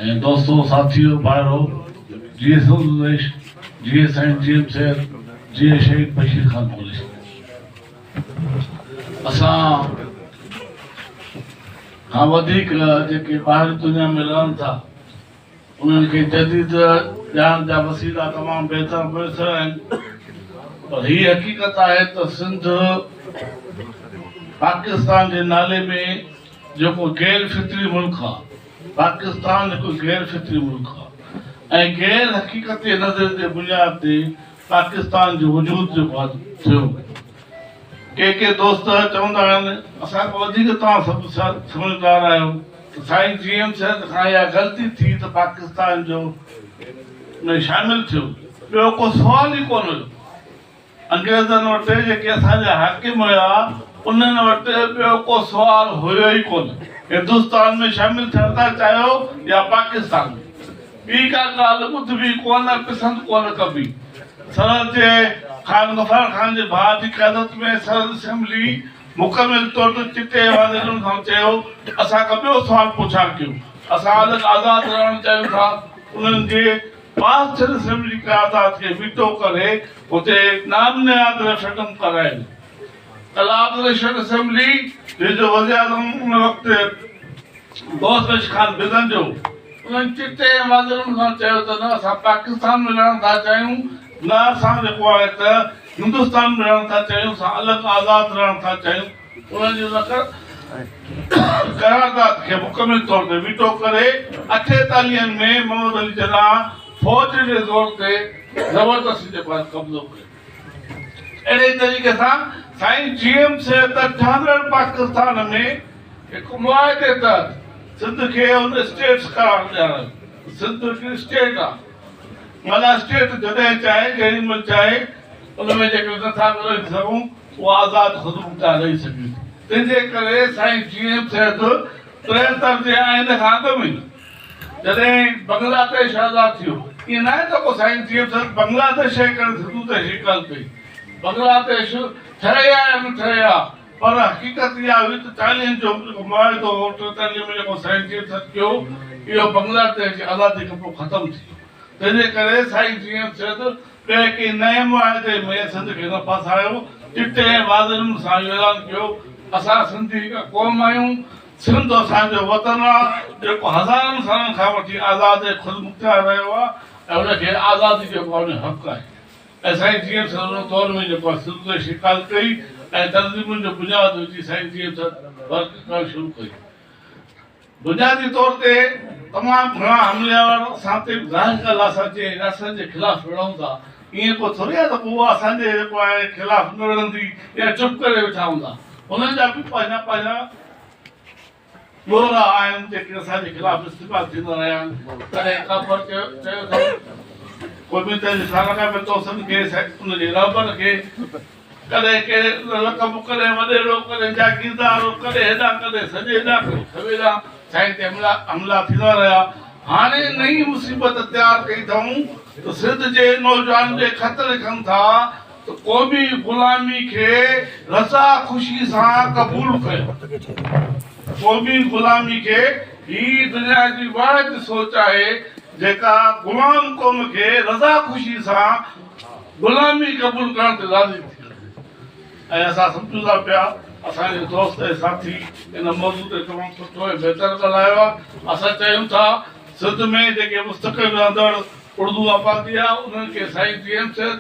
۽ دوستو ساٿيو ڀائرو جيئي سنڌ ديش جيئي سائين جي ايم سيد جيئي شهيد بشير خان قريشي. اسان کان وڌيڪ جيڪي ٻاهر دنيا ۾ رهن ٿا انهن کي جديد ڄاڻ جا وسيلا تمام بهتر ميسر آهن پر هي حقيقت آهي ته سنڌ پاڪستان جي نالي ۾ جيڪو غير فطري ملڪ آهي، پاڪستان هڪ غير فطري ملڪ آهي ۽ غير حقيقتي نظرين جي بنياد تي پاڪستان جو وجود جيڪو آهي ٿيو. ڪي ڪي دوست چوندا آهن اسان کان وڌيڪ توهان سڀ سمجهدار آهيو ته سائين جي ايم سيد کان اها غلطي ٿي ته پاڪستان جو ۾ شامل ٿيو، ٻيو ڪو سوال ئي ڪونه هيو. انگريزن وٽ جيڪي اسان جا حاڪم هيا انهن وٽ ٻيو ڪو سوال هيو ئي ڪونه. هندستان ۾ شامل ٿيڻ ٿا چاهيو يا پاڪستان ۾. ٻي ڪا ڳالهه ٻڌبي ڪونه پسند ڪونه ڪبي. سرحد جي خان غفار خان جي ڀاء جي قيادت ۾ سرحد اسيمبلي مڪمل طور تي چٽي واضح سان چيو اسان کان ٻيو سوال پڇا ڪيو اسان الڳ آزاد رهڻ چاهيون ٿا انهن جي پاس ٿيل اسيمبلي قرارداد کي ويٽو ڪري اتي نام نهاد ريفرنڊم ڪرايو. قلات نيشنل اسيمبلي جنهن جو وزيراعظم ان وقت غوث بخش خان بزنجو هو، انهن چٽي ۽ واضح نموني سان چيو ته نه اسان پاڪستان ۾ رهڻ ٿا چاهيون نه اسان جيڪو آهي ته هندستان ۾ رهڻ ٿا چاهيون اسان الڳ آزاد رهڻ ٿا چاهيون. انهن جي ان قرارداد کي مڪمل طور تي ويٽو ڪري اٺيتاليهن ۾ محمد علي جناح فوج جي زور تي زبردستي جيڪو آهي قبضو ڪيو. اهڙي طريقي سان سائين جي ايم سيد ٺهندڙ پاڪستان ۾ هڪ معاهدي تحت سنڌ کي ان اسٽيٽس قرار ڏياريو. سنڌ هڪ اسٽيٽ آهي معنيٰ اسٽيٽ جڏهن چاهي جهڙي مهل چاهي ان ۾ جيڪڏهن نٿا رهي سگهون اها آزاد خودمختيار رهي سگهي ٿي. تنهن جي ڪري سائين جي ايم سيد 73 جي آئين کان اڳ ۾ جڏهن بنگلاديش آزاد ٿيو، ائين ناهي ته ڪو سائين جي ايم سيد بنگلاديش جي ڪري سنڌو ديش جي ڳالهه ڪئي. بنگلاديش ٺهي ها يا نه ٺهي ها پر حقيقت اها هئي ته چاليهن جو جيڪو معاهدو هو، 43 ۾ جيڪو سائين جي ايم سيد ڪيو، اهو بنگلاديش جي آزادي کان پوء ختم ٿي ويو. تنهن جي ڪري سائين جي ايم سيد ٻئي ڪنهن نئين معاهدي ۾ سنڌ کي نه ڦاسايو، چٽي ۽ واضح نموني سان اهو اعلان ڪيو، اسان سنڌي هڪ قوم آهيون، سنڌ اسان جو وطن آ، جيڪو هزارن سالن کان وٺي آزاد ۽ خودمختيار رهيو آ ۽ ان کي آزادي جو قانوني حق آهي ۽ سائين جي ايم سيد ان دور ۾ جيڪو آهي سنڌ تي شڪايت ڪئي ۽ تنظيمن جو بنياد وجهي سائين جي ايم سيد ورڪ ڪرڻ شروع ڪئي. بنيادي طور تي تمام گهڻا حملي آور اسان تي به ظاهر ڳالهه آهي اسان جنهن رياست جي خلاف وڙهون ٿا ائين ڪو ٿوري آهي ته پوء اها اسان جي جيڪو آهي خلاف نه وڙهندي يا چپ ڪري ويٺا هوندا انهن جا به پنهنجا پنهنجا ڳورا آهن جيڪي اسان جي خلاف استعمال ٿيندا رهيا آهن ڪڏهن ڪافر چيو اٿئون قومي تحريڪ سان لاڳاپيل دوستن کي ان جي رهبر کي ڪڏهن ڪهڙي لقب، ڪڏهن وڏيرو، ڪڏهن جاگيردار، ڪڏهن هيڏانهن ڪڏهن سڄي ڏانهن، ڪڏهن کٻي ڏانهن سائين تي حملا حملا ٿيندا رهيا. هاڻي نئين مصيبت تيار ڪئي اٿئون ته سنڌ جي نوجوانن ڏي خط لکن ٿا ته قومي غلامي کي رضا خوشي سان قبول ڪيو. قومي غلامي کي هي دنيا جي واحد سوچ آهي جيڪا غلام قوم کي رضا خوشي سان غلامي قبول ڪرڻ تي راضي ٿي وڃي ۽ اسان سمجهون ٿا پيا اسان جي دوست ۽ ساٿي ان موضوع تي تمام سٺو ۽ بهتر ڳالهايو آهي اسان چاهيون ٿا سنڌ ۾ جيڪي مستقل رهندڙ اردو آبادي آهي انهن کي سائين جي ايم سيد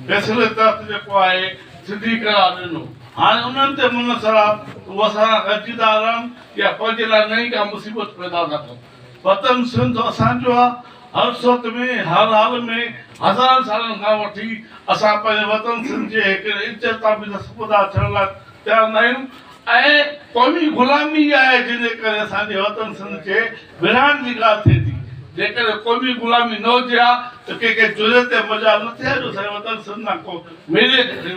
فيصلي تحت جيڪو آهي سنڌي قرار ڏنو هاڻي انهن تي منحصر آهي ته هو اسان سان گڏجي ٿا رهن يا پنهنجي لاء نئين ڪا مصيبت پيدا ٿا ڪن. وطن سنڌ اسان جو آ، هر صورت ۾ هر حال ۾ هزارن سالن کان وٺي اسان پنهنجي وطن سنڌ جي هڪ انچ تان به دستبردار ٿيڻ لاء تيار ناهيون ۽ قومي غلامي آهي جنهن جي ڪري اسان جي وطن سنڌ جي ورهائڻ جي ڳالهه ٿئي ٿي. جيڪڏهن قومي غلامي نه هجي ها ته ڪنهن کي جرئت ۽ مجال نه ٿئي ها جو اسان جي وطن سنڌ مان ڪو ميري کي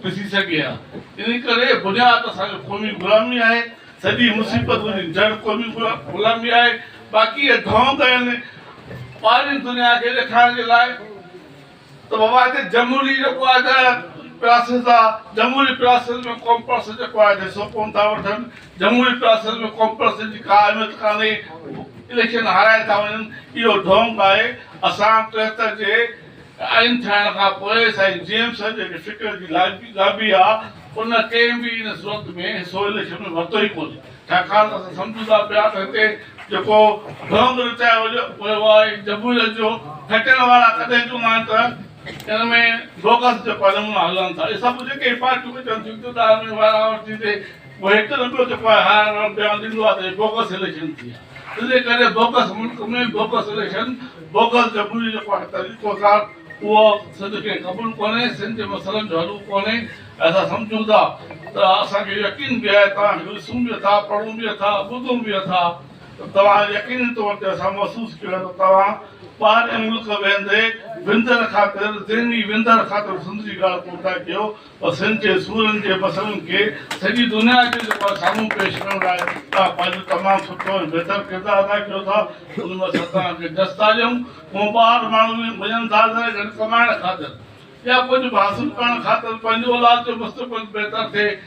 ڏسي سگهي ها. ان ڪري بنياد اسان جو قومي غلامي آهي. سڄي مصيبتن جي جڙ قومي غلامي آهي. باقي اهي ڍونگ آهن ٻاهرين دنيا کي ڏيکارڻ جي لاء ته بابا هتي جمهوري جيڪو آهي ته پراسيس آ، جمهوري پراسيس ۾ قوم پرست جيڪو آهي ته حصو ڪونه ٿا وٺن، جمهوري پراسيس ۾ قوم پرستن جي ڪا اهميت ڪانهي، اليڪشن هارائي ٿا وڃن، اهو ڍونگ آهي. اسان 73 جي آئين ٺاهڻ کان پوء سائين جي ايم سيد جيڪي فڪر جي لابي آ ان ڪنهن به ان صورت ۾ حصو اليڪشن ۾ ورتو ئي ڪونهي، ڇاڪاڻ ته اسان سمجهون ٿا پيا ته هتي جيڪو ڍونگ رچايو ويو آهي جمهوريت جو، کٽڻ وارا ڪڏهن چوندا آهن ته ان ۾ بوگس جيڪو آهي نمونا هلن ٿا، اهي سڀ جيڪي پارٽيون اچن ٿيون اقتدار ۾ وارا وٺي تي پوء هڪ نه ٻيو جيڪو آهي هارائڻ وارو بيان ڏيندو آهي ته هي بوگس اليڪشن ٿي آهي. ان جي ڪري بوگس ملڪ ۾ بوگس اليڪشن، بوگس جمهوري جيڪو آهي طريقو ڪار اهو سنڌ کي قبول ڪونهي، سنڌ جي مسئلن جو حل اهو ڪونهي ۽ اسان سمجهون ٿا ته اسان کي يقين به آهي توهان کي ڏسون به ٿا، پڙهون به ٿا، ٻڌون به ٿا ته توهان يقيني طور تي اسان محسوس ڪيو آهي ته توهان ٻاهرين ملڪ ويندي وندر خاطر ذهني وندر خاطر سنڌ جي ڳالهه ڪونه ٿا ڪيو پر سنڌ جي سورن جي مسئلن کي سڄي دنيا جي جيڪو آهي سامهون پيش ڪرڻ لاء توهان پنهنجو تمام سٺو ۽ بهتر ڪردار ادا ڪيو ٿا ان ۾ اسان توهان کي جس ٿا ڏيون. هونء ٻاهر ماڻهو وڃن ٿا ذري گهٽ ڪمائڻ خاطر يا ڪجهه به حاصل ڪرڻ خاطر پنهنجي اولاد جو مستقبل بهتر ٿئي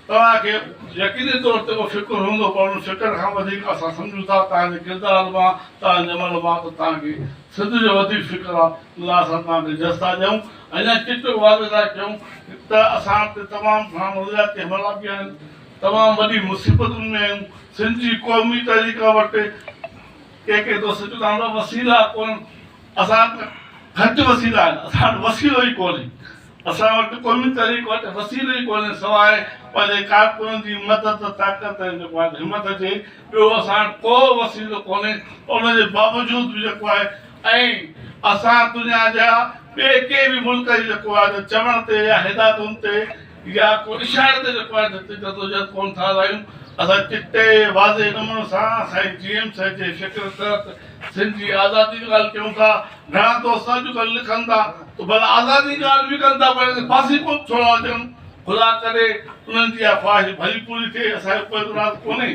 توهان کي يقيني طور تي اهو فڪر هوندو پر ان فڪر کان وڌيڪ اسان سمجهون ٿا توهان جي ڪردار مان توهان جي عمل مان ته توهان کي سنڌ جو وڌيڪ فڪر آهي ان لاء اسان توهان کي جس ٿا ڏيون اڃا چٽو واضح ٿا ڪيون ته اسان تي تمام گهڻا نظرياتي حملا به آهن تمام وڏي مصيبتن ۾ آهيون سنڌ جي قومي تحريڪ وٽ ڪي ڪي دوست چوندا آهن وسيلا ڪونهن اسان وٽ گهٽ وسيلا آهن اسان وٽ وسيلو ئي ڪونهي اسان وٽ قومي تحريڪ وٽ وسيلو ئي ڪونهي سواء پنهنجي ڪارڪنن جي مدد، طاقت ۽ جيڪو آهي همت جي ٻيو اسان وٽ ڪو وسيلو ڪونهي ان جي باوجود به جيڪو آهي ۽ اسان دنيا جا ٻئي ڪنهن به ملڪ جي جيڪو آهي ته چوڻ تي يا هدايتن تي يا ڪو اشاري تي جيڪو آهي ته جدوجهد ڪونه ٿا هلايون اسان چٽي واضح نموني سان سائين جي ايم سيد جي فڪر تحت سنڌ جي آزادي جي ڳالهه ڪيون ٿا. گهڻا دوست اڄڪلهه لکن ٿا ته ڀلا آزادي جي ڳالهه به ڪن ٿا پر هتي ڦاسي ڪو ڇو ٿا اچن. خدا ڪري انهن جي اها خواهش ڀلي پوري ٿئي اسان جو ڪو اعتراض ڪونهي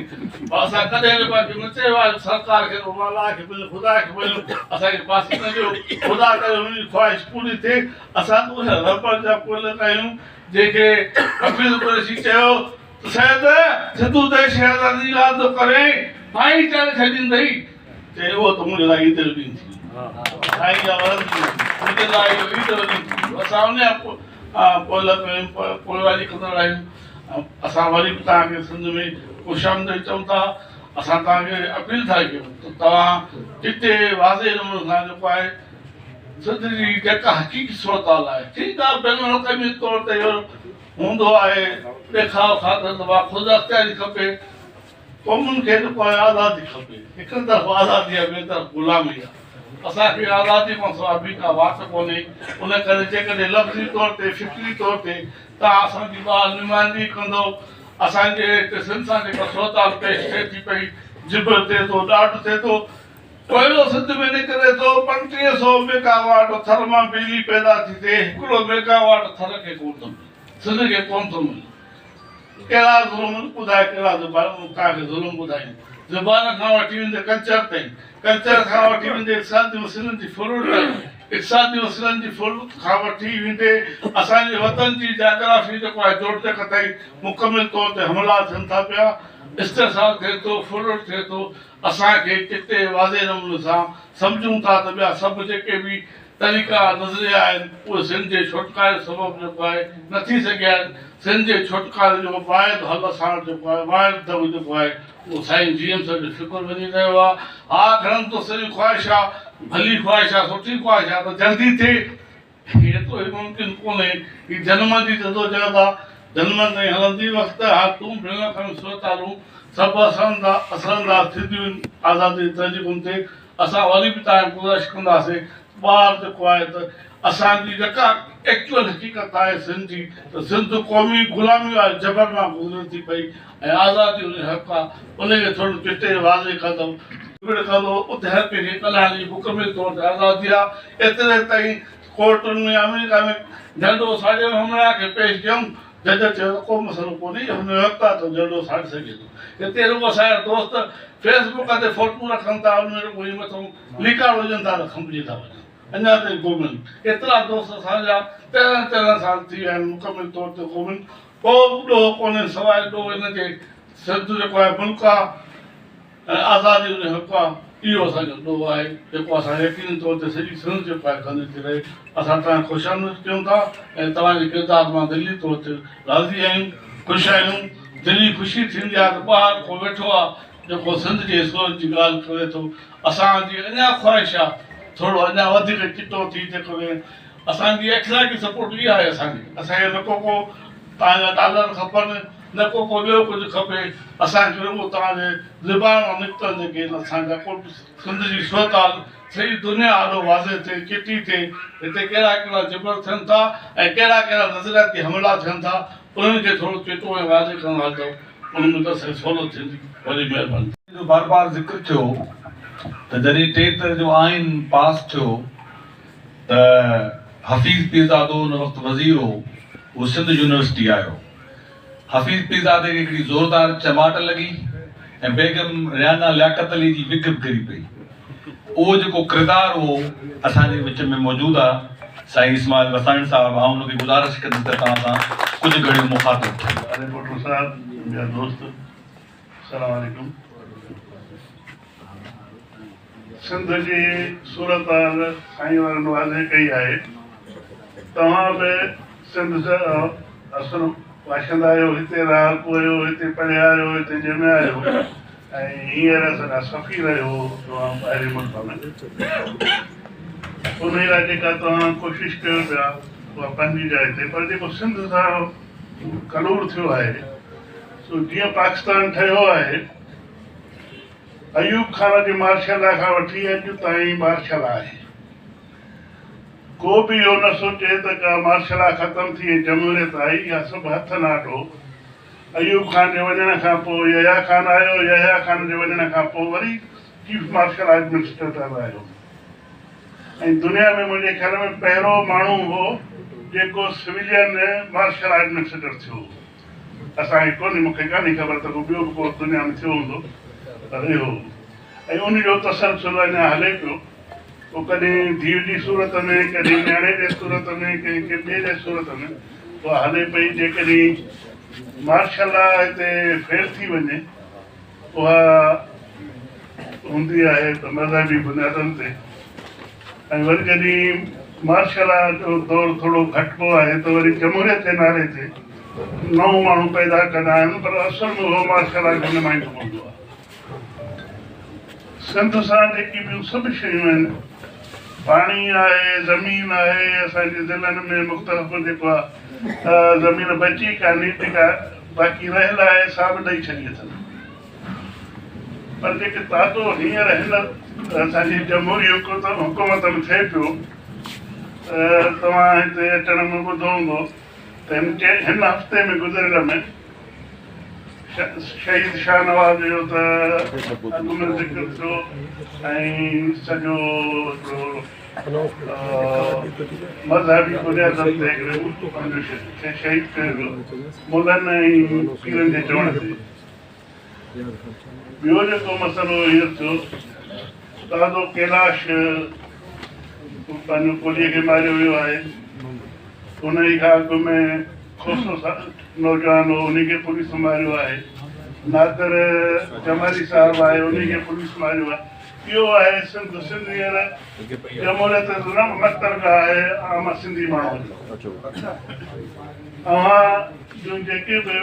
پر اسان ڪڏهن به پنهنجو نه چيو آهي ته سرڪار کي ته الله کي مڃون خدا کي مڃون اسان کي ڦاسي نه ڏيو. خدا ڪري انهن جي خواهش پوري ٿئي. اسان ته ان رهبر جا پوئلڳ آهيون جنهن کي حفيظ قريشي چيو ته سيد سنڌو ديش جي آزادي جي ڳالهه ٿو ڪرين ڦاهي چاڙهي ڇڏيندئي. چي اهو ته منهنجي لاء عيد جو ڏينهن ٿي ويو. سائين جا ورد به منهنجي لاء اهو عيد جو ڏينهن ٿي ويو. اسان ان جا پوئلڳ آهيون، پوئواري ڪندڙ آهيون. اسان وري به توهان کي سنڌ ۾ خوش آمديد چئون ٿا. اسان توهان کي اپيل ٿا ڪيون ته توهان چٽي واضح نموني سان جيڪو آهي سنڌ جي جيڪا حقيقي صورتحال آهي، ٺيڪ آهي بين الاقوامي طور تي اهو هوندو آهي ڏيکاء خاطر ته ڀاء خود اختياري کپي. قومن کي ته پوء آزادي کپي. هڪ طرف آزادي آهي ٻئي طرف غلامي آهي. اسان کي آزادي کان سواء ٻي ڪا واٽ ڪونهي. ان ڪري جيڪڏهن لفظي طور تي فڪري طور تي توهان اسان جي ڳالهه نمائندگي ڪندؤ، اسان جي هتي سنڌ سان جيڪا صورتحال پيش ٿئي ٿي پئي، جبر ٿئي ٿو، ڏاڍ ٿئي ٿو، ڪوئلو سنڌ ۾ نڪري ٿو، 35 سو ميگاواٽ ٿر مان بجلي پيدا ٿي ٿئي، هڪڙو ميگاواٽ ٿر کي ڪونه ٿو ملي، سنڌ کي ڪونه ٿو ملي. ڪهڙا ظلم ٻڌائي ڪهڙا زبان توهان کي ظلم ٻڌايون زبان کان وٺي ويندي ڪلچر تائين ڪلچر کان وٺي ويندي اقتصادي وسيلن جي ڦرلٽ تائين اقتصادي وسيلن جي ڦرلٽ کان وٺي ويندي اسان جي وطن جي جاگرافي جيڪو آهي جوڙجڪ تائين مڪمل طور تي حملا ٿين ٿا پيا استحصال ٿئي ٿو ڦرلٽ ٿئي ٿو اسان کي چٽي واضح نموني سان سمجهون ٿا ته ٻيا سڀ جيڪي به طريقا نظريا آهن اهي سنڌ جي ڇوٽڪاري سبب جيڪو آهي نه ٿي سگهيا آهن. سنڌ جي ڇوٽڪاري جو واحد حل اسان وٽ جيڪو آهي واحد دڳ جيڪو آهي اهو سائين جي ايم سيد جو فڪر وڃي رهيو آهي. ها گهڻن دوستن جي خواهش آهي ڀلي خواهش آهي سٺي خواهش آهي ته جلدي ٿئي ايترو هي ممڪن ڪونهي هي جنمن جي جدوجهد آهي جنمن تائين هلندي وقت حالتون بين الاقوامي صورتحالون سڀ اثرانداز ٿينديون آهن آزادي جي تحريڪن تي اسان وري به توهان کي گذارش ڪنداسين ته ٻاهر جيڪو آهي ته اسان جي جيڪا ايڪچوئل حقيقت آهي سنڌ جي ته سنڌ قومي غلامي واري جبر مان گذري ٿي پئي ۽ آزادي ان جو حق آهي ان کي ٿورو چٽي واضح ڪندؤ. وڙهه ڪندو، اتي هر ڪنهن کي ڳالهائڻ جي مڪمل طور تي آزادي آ. ايتري تائين ڪورٽن ۾ آمريڪا ۾ جهنڊو ساڙيو همراهه کي پيش ڪيم، جج چيو ته ڪو مسئلو ڪونهي، هن جو حق آ ته جهنڊو ساڙي سگهي ٿو. هتي رڳو اسان جا دوست فيس بڪ تي فوٽو رکن ٿا، ان ۾ رڳو هي مٿئون ليڪاڙو وجهن ٿا ته کنڀجي ٿا وڃن. اڃا تائين گم آهن. ايترا دوست اسان جا تيرنهن تيرنهن سال ٿي ويا آهن مڪمل طور تي گم آهن. ڪو به ڏوهه ڪونهي سواء ڏوهه ان جي سنڌ جيڪو آهي ملڪ آ ۽ آزادي ان جو حق آ اهو اسان جو ڏوهه آهي جيڪو اسان يقيني طور تي سڄي سنڌ جيڪو آهي ڪندي ٿي رهي. اسان توهان کي خوش آمديد ڪيون ٿا ۽ توهان جي ڪردار مان دلي طور تي راضي آهيون خوش آهيون دلي خوشي ٿيندي آهي ته ٻاهر ڪو ويٺو آ جيڪو سنڌ جي سورج جي ڳالهه ڪري ٿو. اسان جي اڃا خواهش آ ٿورو اڃا وڌيڪ چٽو ٿي جيڪو اسان جي اخلاقي سپورٽ اها آهي اسان جي اسان کي نه ڪو ڪو توهان جا ڊالر کپن نه ڪو ڪو ٻيو ڪجهه کپي اسان کي رڳو توهان جي زبان مان نڪتل جيڪي آهن اسان جا ڪو سنڌ جي صورتحال سڄي دنيا آڏو واضح ٿئي چٽي ٿئي هتي ڪهڙا ڪهڙا جبر ٿين ٿا ۽ ڪهڙا ڪهڙا نظرياتي حملا ٿين ٿا انهن کي ٿورو چٽو ۽ واضح ڪندا ته ان ۾ ته اسان کي سهولت ٿيندي وڏي مهرباني. جو بار بار ذڪر ٿيو ته جڏهن 73 جو آئين پاس ٿيو ته حفيظ پيرزادو ان وقت وزير هو، اهو سنڌ يونيورسٽي آيو. حفيظ پيرزادي کي هڪڙي زوردار چماٽ لڳي ۽ بيگم ريانا لياقت علي جي وگ به ڪري پئي. اهو جيڪو ڪردار هو اسان جي وچ ۾ موجود آ سائين اسماعيل وساڻ صاحب، آئون ان کي گذارش ڪندس ته توهان سان ڪجهه گهڙيون مخاطب ٿئي. علي پوٽو صاحب، ٻيا دوست، السلام عليڪم. سنڌ جي صورتحال سائين وارن واضح ڪئي آهي. توهان به سنڌ جا اصل باشندا آهيو، هتي رهاڪو آهيو، هتي پڙهيا آهيو، هتي ڄميا آهيو ۽ هينئر اسان جا سفير آهيو توهان ٻاهرين ملڪ ۾. انهي لاء جيڪا توهان ڪوشش ڪيو پيا اها پنهنجي جاء تي، پر جيڪو سنڌ سان ڪلور ٿيو آهي سو جيئن پاڪستان ٺهيو آهي، ايوب خان جي مارشل لا کان وٺي اڄ تائين مارشل لا آهي. ڪو به اهو نه سوچي ته ڪا مارشل لا ختم ٿي ۽ جمهوريت آئي، اها سڀ هٿ not هو. ايوب خان جي وڃڻ کان پوء يحيٰ خان آيو، يحيٰ خان جي وڃڻ کان پوء وري چيف مارشل لا ايڊمنسٽريٽر آيو ۽ دنيا ۾ منهنجي خيال ۾ پهريون ماڻهو هو جيڪو سويلين مارشل لا ايڊمنسٽريٽر ٿيو هو. اسان کي ڪونهي، مون کي ڪانهي خبر ته ڪو ٻيو به ڪو دنيا ۾ ٿيو هوندو، پر اهو هو ۽ ان جو تسلسل اڃا هلي پيو. اهو ڪڏهن ڌيء جي صورت ۾، ڪڏهن نياڻي جي صورت ۾، ڪنهن ڪنهن ٻئي جي صورت ۾ اها هلي پئي. جيڪڏهن مارشل لا هتي فيل ٿي وڃي، اها هوندي آهي ته مذهبي بنيادن تي ۽ وري جڏهن مارشل لا جو دور ٿورو گهٽبو آهي ته وري جمهوريت جي نالي تي نئون ماڻهو پيدا ڪندا آهن پر اصل ۾ اهو مارشل لا جو نمائندو هوندو آهي. سنڌ سان جيڪي ٻيون سڀ شيون آهن، پاڻي آهي، زمين آهي، اسان جي ضلعن ۾ مختلف جيڪو آهي زمين بچي ڪانهي جيڪا باقي رهيل آهي سا به ڏئي ڇڏي اٿن پر جيڪي تازو هينئر هن اسان جي جمهوري حڪومت ۾ ٿئي پيو ته توهان هتي اچڻ ۾ ٻڌو هوندو ته هن هفتي ۾ گذريل ۾ شهيد شاهنواز جو ته اڳ ۾ ذڪر ٿيو ۽ سڄو هڪڙو مذهبي بنيادن تي هڪڙي پنهنجو کي شهيد ڪيو ويو ملن ۽ پيرن جي چوڻ تي. ٻيو جيڪو مسئلو هينئر ٿيو تازو ڪيلاش پنهنجو ڪولهي کي ماريو ويو آهي انهي کان اڳ ۾ کوسو نوجوان هو انهي کي پوليس ماريو آهي نادر جمالي صاحب آهي انهي کي پوليس ماريو آهي اهو آهي سنڌ سنڌ هينئر جمهوريت جو نه مقتل گاهه آهي عام سنڌي ماڻهو جو اوهان جون جيڪي به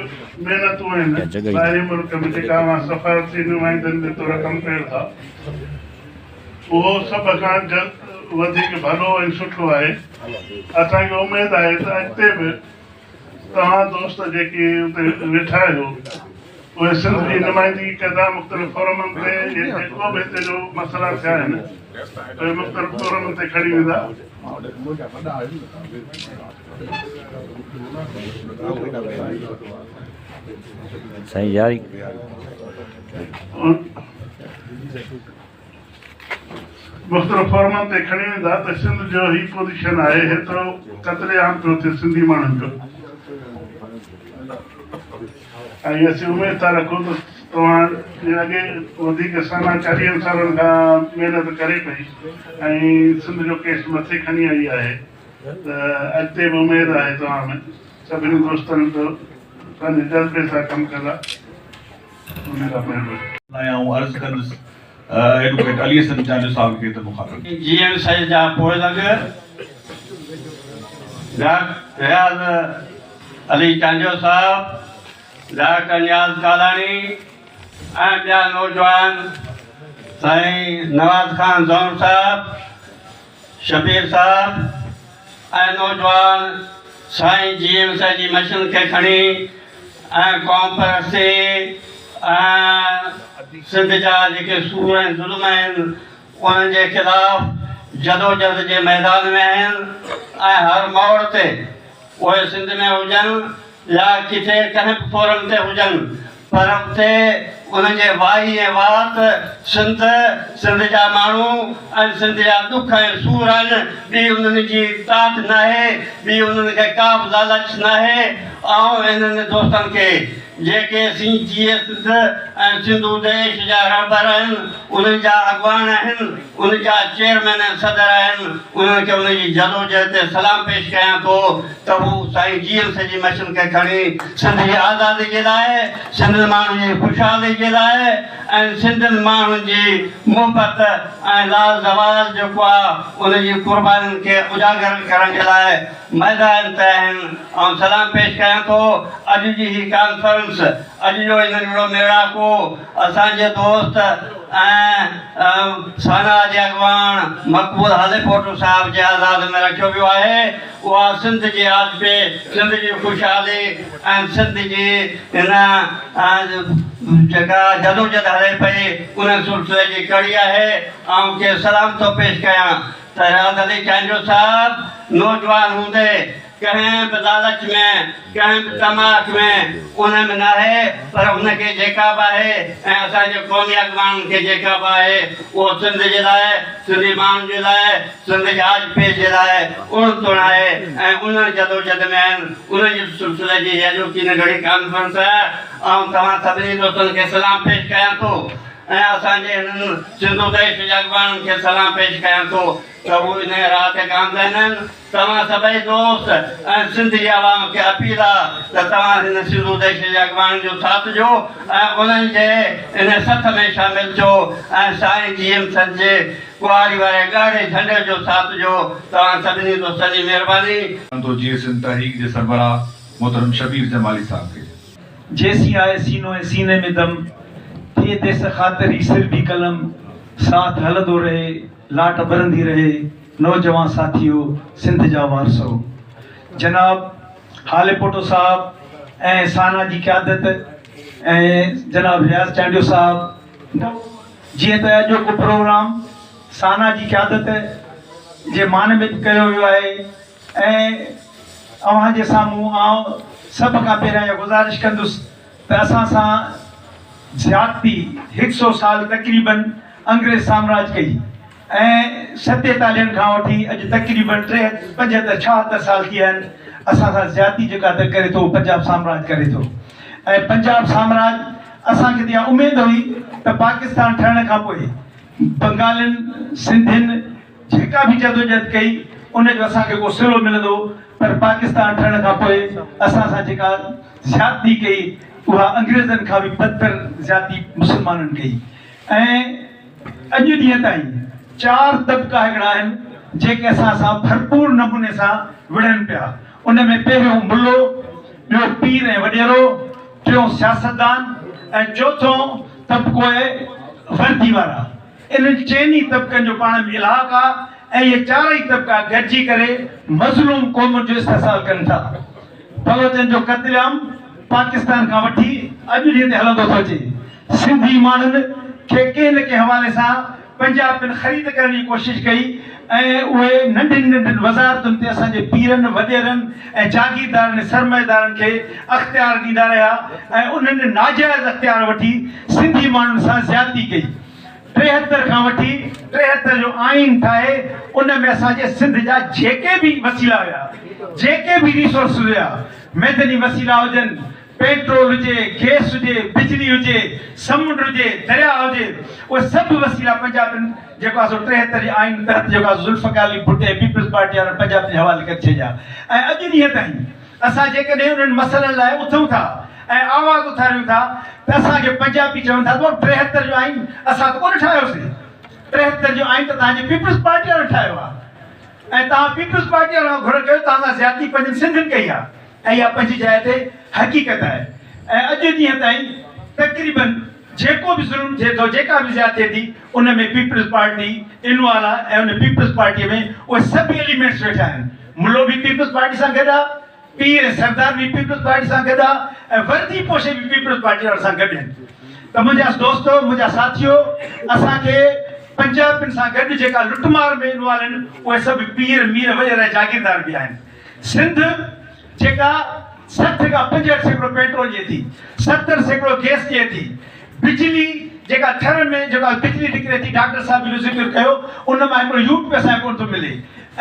محنتون آهن ٻاهرين ملڪ ۾ جيڪا اوهان سفارتي نمائندن جي طور ڪم ڪيو ٿا اهو سڀ کان وڌيڪ ڀلو ۽ سٺو آهي اسان کي اميد آهي ته اڳتي به توهان دوست جيڪي اتي ويٺا آهيو اهي سنڌ جي نمائندگي ڪندا مختلف فورمن تي جيڪو به هتي جو مسئلا ٿيا آهن اهي مختلف فورمن تي کڻي ويندا. سائين ياري. مختلف فورمن تي کڻي ويندا ته سنڌ جو هي پوزيشن آهي هيترو قتل عام پيو ٿئي سنڌي ماڻهن جو ۽ اسين اميد ٿا رکون ته توهان جي اڳي وڌيڪ سانا چاليهن سالن کان محنت ڪري پئي ۽ سنڌ جو ڪيس مٿي کڻي آئي آهي ته اڳتي به اميد آهي توهان ۾ سڀني دوستن ته پنهنجي جذبي سان ڪم ڪندا ان لاء مهرباني. لاء آئون عرض ڪندس ايڊووڪيٽ علي حسن چانڊيو صاحب کي ته مخاطب. جي ايم سيد جا پوئلڳ ڊاڪٽر رياض علي چانڊيو صاحب، ڊاڪٽر نياز ڪالاڻي ۽ ٻيا نوجوان سائين نواز خان زئور صاحب، شبير صاحب ۽ نوجوان سائين جي ايم سيد جي مشن کي کڻي ۽ قوم پرستي ۽ سنڌ جا جيڪي سور ۽ ظلم آهن انهن جي خلاف جدوجھد جي ميدان ۾ آهن ۽ هر موڙ تي اهي سنڌ ۾ هجن يا ڪٿي ڪنهن به فورم تي هجن پر اتي انهن جي وائي ۽ وات سنڌ، سنڌ جا ماڻهو ۽ سنڌ جا ڏک ۽ سور آهن، ٻي انهن جي تات ناهي، ٻي انهن کي ڪا به لالچ ناهي. آئون انهن دوستن کي جيڪي سين جيئي سنڌ ۽ سنڌو ديش جا رهبر آهن، انهن جا اڳواڻ آهن، انهن جا چيئرمين ۽ صدر آهن، انهن کي انهن جي جدوجهد تي سلام پيش ڪيان ٿو ته هو سائين جي ايم سيد جي مشن کي کڻي سنڌ جي آزادي جي لاء، سنڌين ماڻهن جي خوشحالي جي لاء ۽ سنڌين ماڻهن جي محبت ۽ لازوال جيڪو آ ان جي قربانين کي اجاگر ڪرڻ جي لاء ميدان تي آهن. آئون سلام پيش ڪيان ٿو اڄ جي هي ڪانفرنس، اڄ جو هي ننڍڙو ميڙاڪو اسان جي دوست ۽ سانا جي اڳواڻ مقبول هاليپوٽو صاحب جي اعزاز ۾ رکيو ويو آهي. اها سنڌ جي آجپي، سنڌ جي خوشحالي ۽ سنڌ جي هن جيڪا جدوجھد هلي پئي ان سلسلي جي ڪڙي آهي. آئون کيس سلام ٿو پيش ڪيان ته رياض علي چانڊيو صاحب نوجوان هوندي ڪنهن به لالچ ۾، ڪنهن به تماڪ ۾ ان ۾ ناهي پر هن کي جيڪا به آهي ۽ اسان جي قومي اڳواڻن کي جيڪا به آهي اهو سنڌ جي لاء، سنڌي ماڻهن جي لاء، سنڌ جي آجپي جي لاء اڻ تڻ آهي ۽ انهن جدوجھد ۾ آهن. انهن جي سلسلي جي هي اڄوڪي ننڍڙي ڪانفرنس آهي. آئون توهان سڀني دوستن کي سلام پيش ڪيان ٿو ۽ اسان جي هنن سنڌو ديش جي اڳواڻن کي سلام پيش ڪيان ٿو ته هو انهيء راهه تي گامزن آهن. توهان سڀئي دوست ۽ سنڌ جي عوام کي اپيل آ ته توهان هن سنڌو ديش جي اڳواڻن جو ساٿ ڏيو ۽ انهن جي ان سٿ ۾ شامل ٿيو ۽ سائين جي ايم سيد جي ڪهاڙي واري ڳاڙهي جهنڊي جو ساٿ ڏيو. توهان سڀني دوستن جي مهرباني. ٿو جيئي سنڌ تحريڪ جي سربراهه محترم شبير جمالي صاحب کي. جيسين آهي سينو ۽ سيني ۾ دم، ٿئي ديس خاطر هي سر ڀي قلم، ساٿ هلندو رهي، لاٽ ٻرندي رهي. نوجوان ساٿيو سنڌ جا وارثو جناب هاليپوٽو صاحب ۽ سانا جي قيادت ۽ جناب رياض چانڊيو صاحب جيئن ته اڄوڪو پروگرام سانا جي قيادت جي مان ۾ به ڪيو ويو آهي ۽ اوهان جي سامهون آئون سڀ کان پهريان اها گذارش ڪندس ته اسان سان زيادتي هڪ سو سال تقريبن انگريز سامراج ڪئي ۽ ستيتاليهن کان وٺي اڄ تقريبن ٽي پنجهتر ڇاهتر سال ٿي ويا آهن اسان سان زيادتي جيڪا ته ڪري ٿو اهو پنجاب سامراج ڪري ٿو ۽ پنجاب سامراج اسان کي ته اها اميد هئي ته پاڪستان ٺهڻ کان پوء بنگالين سنڌين جيڪا به جدوجهد ڪئي ان جو اسان کي ڪو صلو ملندو پر پاڪستان ٺهڻ کان پوء اسان سان جيڪا زيادتي ڪئي اها انگريزن کان به بدتر زيادتي مسلمانن ڪئي ۽ اڄ ڏينهن تائين چار طبقا هڪڙا آهن جيڪي اسان سان ڀرپور نموني سان وڙهن پيا. ان ۾ پهريون ملو، ٻيو پير ۽ وڏيرو، ٽيون سياستدان ۽ چوٿون طبقو آهي وردي وارا. انهن چئني طبقن جو پاڻ ۾ الحاق آهي ۽ اهي چارئي طبقا گڏجي ڪري مظلوم قومن جو استحصال ڪن ٿا. بلوچن جو قتل عام پاڪستان کان وٺي اڄ ڏينهن تائين هلندو ٿو اچي. سنڌي ماڻهن کي ڪنهن نه ڪنهن حوالي سان پنجابين خريد ڪرڻ جي ڪوشش ڪئي ۽ اهي ننڍين ننڍين وزارتن تي اسان جي پيرن، وڏيرن ۽ جاگيردارن ۽ سرمائيدارن کي اختيار ڏيندا رهيا ۽ انهن ناجائز اختيار وٺي سنڌي ماڻهن سان زيادتي ڪئي. 73 کان وٺي 73 جو آئين ٺاهي ان ۾ اسان جي سنڌ جا جيڪي به وسيلا هيا، جيڪي به ريسورسز هيا، معدني وسيلا هجن، پيٽرول هجي، گئس هجي، بجلي هجي، سمنڊ هجي، درياء هجي، اهي سڀ وسيلا پنجابين جيڪو آهي سو 73 جي آئين تحت جيڪو آهي سو ذوالفقار علي ڀٽي ۽ پيپلز پارٽي وارن پنجابين جي حوالي ڪري ڇڏيا ۽ اڄ ڏينهن تائين اسان جيڪڏهن انهن مسئلن لاء اٿون ٿا ۽ آواز اٿاريون ٿا ته اسان کي پنجابي چون ٿا ته 73 جو آئين اسان ته ڪونه ٺاهيوسين، 73 جو آئين ته توهان جي پيپلز پارٽي وارن ٺاهيو آهي ۽ توهان پيپلز پارٽي وارن کان گهر ڪيو، توهان سان زيادتي پنهنجن سنڌين ڪئي آهي ۽ اها پنهنجي جاء تي حقيقت آهي ۽ اڄ ڏينهن تائين تقريبن جيڪو به ظلم ٿئي ٿو، جيڪا به زيادتي ٿئي ٿي ان ۾ پيپلز پارٽي انوالو آهي ۽ ان پيپلز پارٽي ۾ اهي سڀ ايليمينٽس ويٺا آهن. ملو به پيپلز پارٽي سان گڏ آ، پير ۽ سردار به پيپلز پارٽي سان گڏ آ ۽ وردي پوشي به پيپلز پارٽي وارن سان گڏ آهن ته منهنجا دوستو، منهنجا ساٿيو، اسان کي پنجابين سان گڏ جيڪا لٽ مار ۾ انوالو آهن اهي سڀ پير، مير، وڏيرا ۽ جاگيردار به آهن. سنڌ جيڪا 60 کان 65% پيٽرول ڏئي ٿي، 70% گئس ڏئي ٿي، بجلي جيڪا ٿر ۾ جيڪا بجلي نڪري ٿي ڊاڪٽر صاحب جو ذڪر ڪيو ان مان هڪڙو يوٽ به اسان کي ڪونه ٿو ملي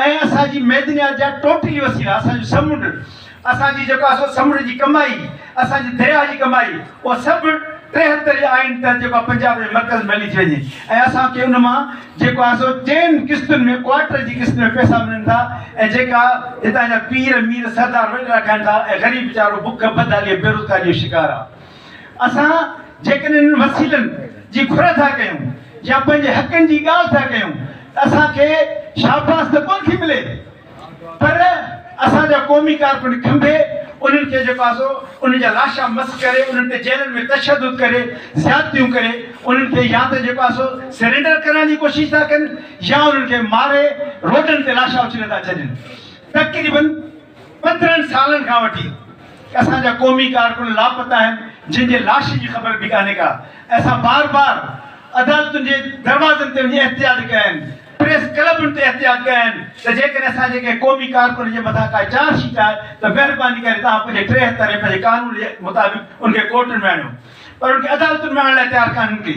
۽ اسان جي معدنيات جا ٽوٽلي وسيلا اسان جو سمنڊ اسان جي جيڪو آهي سو سمنڊ جي ڪمائي اسان جي درياهه جي ڪمائي اها سڀ 73 جي آئين تحت جيڪو آهي پنجاب جي مرڪز ۾ هلي ٿي وڃي ۽ اسان کي ان مان جيڪو آهي سو چئن قسطن ۾ ڪوارٽر جي قسط ۾ پئسا ملن ٿا ۽ جيڪا هتان جا پير مير سردار وڏيرا کائن ٿا ۽ غريب ويچارو بک بدحالي ۽ بيروزگاري جو شڪار آهي. اسان جيڪڏهن انهن وسيلن جي گهر ٿا ڪيون يا پنهنجي حقن جي ڳالهه ٿا ڪيون ته اسان کي شاباس ته ڪونه ٿي ملي پر اسان جا قومي ڪارڪن کنڀي انهن کي جيڪو آهي سو انهن جا لاشا مس ڪري انهن تي جيلن ۾ تشدد ڪري زيادتيون ڪري انهن کي يا ته جيڪو آهي سو سرينڊر ڪرائڻ جي ڪوشش ٿا ڪن يا انهن کي ماري روڊن تي لاشا اڇلي ٿا ڇڏين. تقريبن 15 سالن کان وٺي اسان جا قومي ڪارڪن لاپتا آهن جن جي لاش جي خبر به ڪانهي ڪا ۽ اسان بار بار عدالتن جي دروازن تي وڃي احتجاج ڪيا آهن پريس ڪلبن تي احتجاج ڪيا آهن ته جيڪڏهن اسان جي ڪنهن قومي ڪارڪن جي مٿان ڪا چارج شيٽ آهي ته مهرباني ڪري توهان پنهنجي 73 ۽ پنهنجي قانون جي مطابق ان کي ڪورٽن ۾ آڻيو پر ان کي عدالتن ۾ آڻڻ لاء تيار ڪانهن ڪي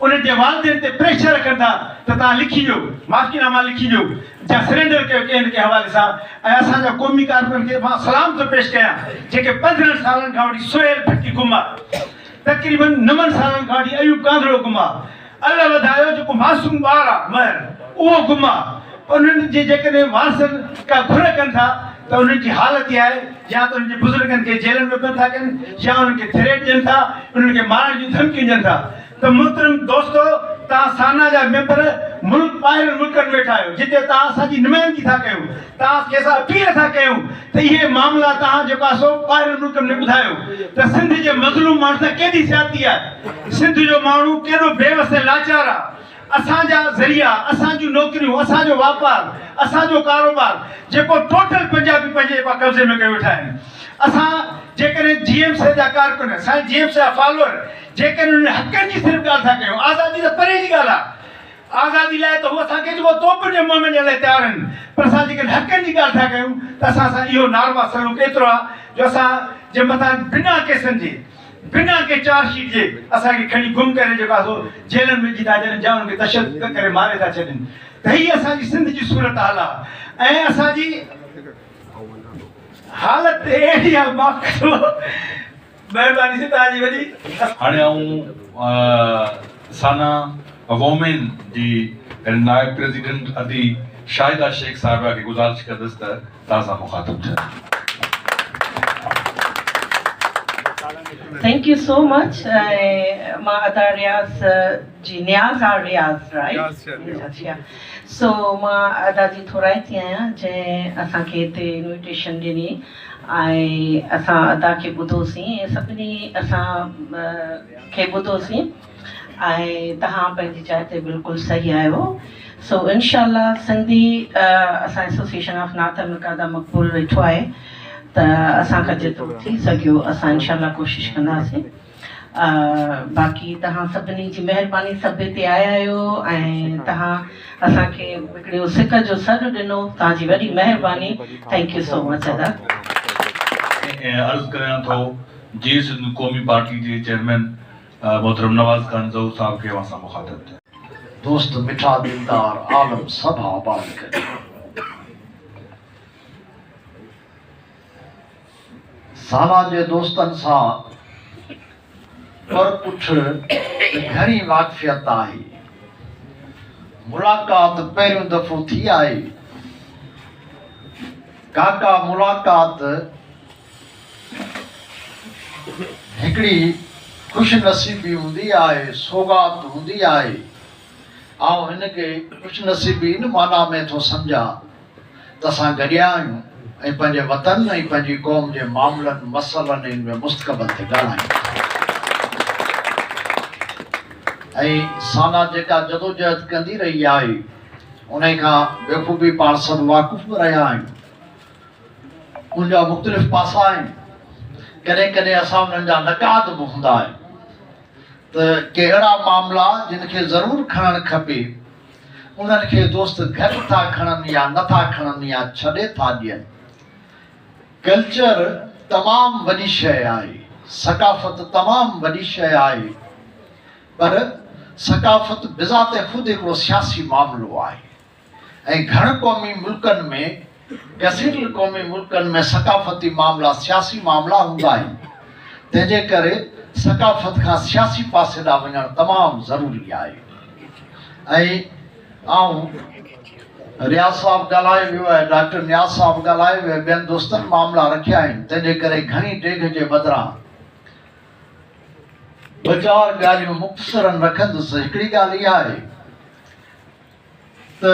انهن جي والدين تي پريشر رکن ٿا ته توهان لکي ڏيو معافي ناما لکي ڏيو يا سرينڊر ڪيو ڪنهن نه ڪنهن حوالي سان ۽ اسان جا قومي ڪارڪنن کي مان سلام ٿو پيش ڪيان جيڪي 15 سالن کان وٺي سهيل ڀٽي گم آ تقريبن نون سالن کان وٺي ايوب ڪانڌڙو گم آ الله وڌايو جيڪو معصوم ٻار آ مهر اهو گم آ انهن جي جيڪڏهن وارثن ڪا گهر ڪن ٿا ته انهن جي حالت اها آهي يا ته انهن جي بزرگن کي جيلن ۾ بند ٿا ڪن يا انهن کي ٿريٽ ڏين ٿا انهن کي مارڻ جون ڌمڪيون ڏين ٿا ته محترم دوستو توهان سانا جا ميمبر ملڪ ٻاهرين ملڪن ۾ ويٺا آهيو جتي توهان اسان جي نمائندگي ٿا ڪيو توهان کي اسان اپيل ٿا ڪيون ته اهي معاملا توهان جيڪو آهي سو ٻاهرين ملڪن ۾ ٻڌايو ته سنڌ جي مظلوم ماڻهن سان ڪيڏي زيادتي آهي سنڌ جو ماڻهو ڪيڏو بيوس ۽ لاچار آهي اسان جا ذريعا، اسان جون نوڪريون، اسان جو واپار، اسان جو ڪاروبار جيڪو ٽوٽل پنجابي پنهنجي قبضي ۾ ڪيو ويٺا آهن. اسان جيڪڏهن جي ايم سيد جا ڪارڪن، سائين جي ايم سيد جا فالوئر جيڪڏهن انهن حقن جي صرف ڳالهه ٿا ڪيون، آزادي ته پري جي ڳالهه آهي، آزادي لاء ته هو اسان کي جيڪو توبن جي منهن ۾ ڏيڻ لاء تيار آهن، پر اسان جيڪڏهن حقن جي ڳالهه ٿا ڪيون ته اسان سان اهو ناروا سلوڪ ايترو آهي جو اسان جي مٿان بنا ڪيسن جي، بنا ڪنهن چارج شيٽ جي اسان کي کڻي گم ڪري جيڪو آهي سو جيلن ۾ وجهي ٿا ڇڏين يا انهن کي تشدد ڪري ماري ٿا ڇڏين ته هي اسان جي سنڌ جي صورتحال آهي ۽ اسان جي حالت اهڙي آهي معاف ڪجو مهرباني سي توهان جي وڏي. هاڻي آئون سانا وومين جي نائب پريزيڊنٽ ادي شاهده شيخ صاحبه کي گذارش ڪندس ته توهان سان مخاطب ٿين. Thank you so much ۽ مان ادا رياض جي نياز آر رياض رائيٽ اڇا سو مان ادا جي ٿورائتي آهيان جنهن اسان کي هتي انويٽيشن ڏني ۽ اسان ادا کي ٻڌوسين ۽ سڀني اسان کي ٻڌوسين ۽ توهان پنهنجي جاء تي بلڪل صحيح آهيو سو انشاء الله سنڌي اسان ايسوسيئيشن آف نارٿ آمريڪا دا مقبول ويٺو آهي ته اسان کان جيترو ٿي سگهيو اسان انشاء الله ڪوشش ڪنداسين باقي توهان سڀني جي مهرباني سڀ هتي آيا آهيو ۽ توهان اسان کي هڪڙو سڪ جو سڏ ڏنو توهان جي وڏي مهرباني thank you so much ادا. ۽ عرض ڪريان ٿو جي سنڌ قومي پارٽي جي چيئرمين محترم نواز خان زئور صاحب کي اوهان سان مخاطب ٿيڻ. دوست مٺا دلدار عالم سڀ آباد ڪري. سانا جي دوستن سان پر پٺ ته گهڻي واقفيت آهي. ملاقات پهريون دفعو ٿي آهي. ڪاڪا ملاقات هڪڙي خوش نصيبي هوندي آهي، سوغات هوندي آهي. آئون هن کي خوش نصيبي ان معنيٰ ۾ ٿو سمجهان ته اسان گڏيا آهيون ۽ پنهنجي وطن ۽ پنهنجي قوم جي معاملن، مسئلن ۽ ان جي مستقبل تي ڳالهايون ٿا. ۽ سانا جيڪا جدوجهد ڪندي رهي آهي، انهي کان بخوبي پاڻ سڀ واقف به رهيا آهيون. ان جا مختلف پاسا آهن. ڪڏهن ڪڏهن اسان انهن جا نقاد به هوندا آهيون ته ڪي اهڙا معاملا جن کي ضرور کڻڻ کپي، انهن کي دوست گهٽ ٿا کڻن يا نه ٿا کڻن يا ڇڏي ٿا ڏين. ڪلچر تمام وڏي شيء آهي، ثقافت تمام وڏي شيء آهي، پر ثقافت بذات خود هڪڙو سياسي معاملو آهي. ۽ گهڻ قومي ملڪن ۾ ڪثير القومي ملڪن ۾ ثقافتي معاملا سياسي معاملا هوندا آهن، تنهن جي ڪري ثقافت کان سياسي پاسي ڏانهن وڃڻ تمام ضروري آهي ۽ آئون رياض صاحب ڳالهائي ويو آهي، ڊاڪٽر نياز صاحب ڳالهائي ويو آهي، ٻين دوستن معاملا رکيا آهن، تنهن جي ڪري گهڻي ڊيگهه جي بدران ٻه چار ڳالهيون مختصراً رکندس، هڪڙي ڳالهه اها آهي. ته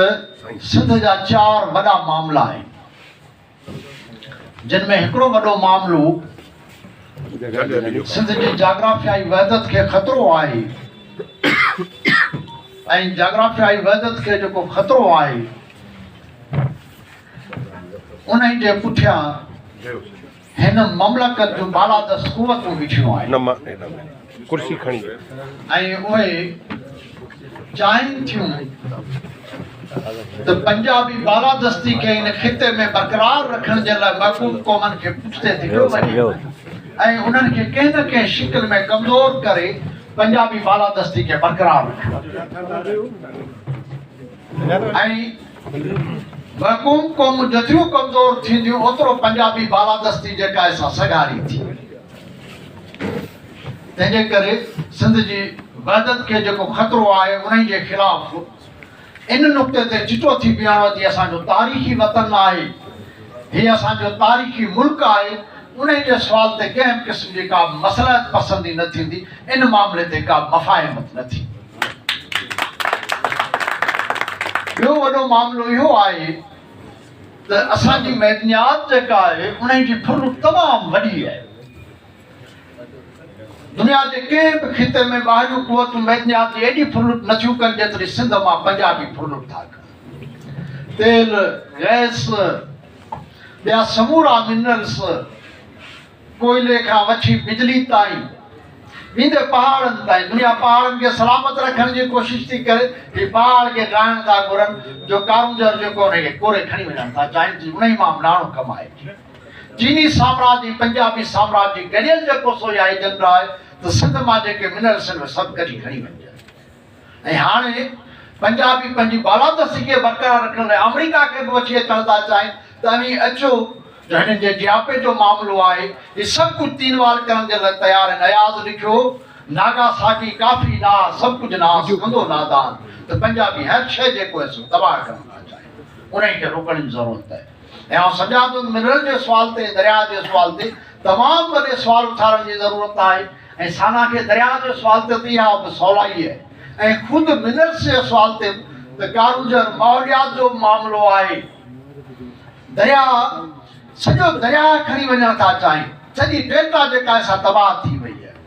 سنڌ جا چار وڏا معاملا آهن، جن ۾ هڪڙو وڏو معاملو سنڌ جي جاگرافيائي وحدت کي خطرو آهي ۽ جاگرافيائي وحدت کي جيڪو خطرو آهي انهي جي پٺيان هن مملڪت جون بالادست قوتون بيٺيون آهن ۽ اهي چاهين ٿيون ته پنجابي بالادستي کي هن خطي ۾ برقرار رکڻ جي لاء محڪوم قومن کي پٺتي ڌڪيو وڃي ۽ انهن کي ڪنهن نه ڪنهن شڪل ۾ ڪمزور ڪري پنجابي بالادستي کي برقرار رکيو وڃي. ۽ محڪوم قومون جيتريون ڪمزور ٿينديون اوترو پنجابي بالادستي جيڪا آهي سا سگهاري ٿي ويندي. تنهن جي ڪري سنڌ جي وحدت کي جيڪو خطرو آهي انهي جي خلاف ان نقطي تي چٽو ٿي بيهڻو ته هي اسان جو تاريخي وطن آهي، هي اسان جو تاريخي ملڪ آهي، انهي جي سوال تي ڪنهن به قسم جي ڪا به مصلحت پسندي نه ٿيندي، ان معاملي تي ڪا به مفاهمت نه ٿيندي. ٻيو وڏو معاملو اهو آهي ته اسان جي معدنيات جيڪا آهي انهي جي ڦرلٽ تمام وڏي آهي. دنيا جي ڪنهن به خطي ۾ ٻاهريون قوتون معدنيات جي ايڏي ڦرلٽ نٿيون ڪن جيتري سنڌ مان پنجابي ڦرلٽ ٿا ڪن. تيل، گئس، ٻيا سمورا منرلس، ڪوئلي کان وٺي بجلي تائين، ويندي پهاڙن تائين، دنيا پهاڙن کي سلامت رکڻ جي ڪوشش ٿي ڪري، هي پهاڙ کي ڊاهڻ ٿا گهرن، جو ڪارونجهر جيڪو انهي کي ڪوري کڻي وڃڻ ٿا چاهين، جي انهي مان به ناڻو ڪمائجي. چيني سامراج ۽ پنجابي سامراج جي گڏيل جيڪو سو اها ايجنڊا آهي ته سنڌ مان جيڪي منرلس آهن اهي سڀ ڪڍي کڻي وڃجن ۽ هاڻي پنجابي پنهنجي بالادستي کي برقرار رکڻ لاء آمريڪا کي به وٺي اچڻ ٿا چاهين ته اوهين اچو جو هنن جي جياپي جو معاملو آهي هي سڀ ڪجهه تين وال ڪرڻ جي لاء تيار آهن اياز لکيو ناگا ساڪي ڪافي ناس سڀ ڪجهه ناس ڪندو نادان ته پنجابي هر شيء جيڪو آهي سو تباهه ڪرڻ ٿا چاهين انهي کي روڪڻ جي ضرورت آهي. ۽ آئون سمجهان ٿو ته منرل جي سوال تي ۽ درياهه جي سوال تي تمام وڏي سوال اٿارڻ جي ضرورت آهي ۽ سانا کي درياهه جي سوال تي ته اها به سولائي آهي ۽ خود منرلس جي سوال تي به ته ڪارونجهر ماحوليات جو به معاملو آهي. درياهه سڄو درياهه کڻي وڃڻ ٿا چاهين سڄي ڊيلٽا جيڪا آهي سا تباهه ٿي وئي آهي.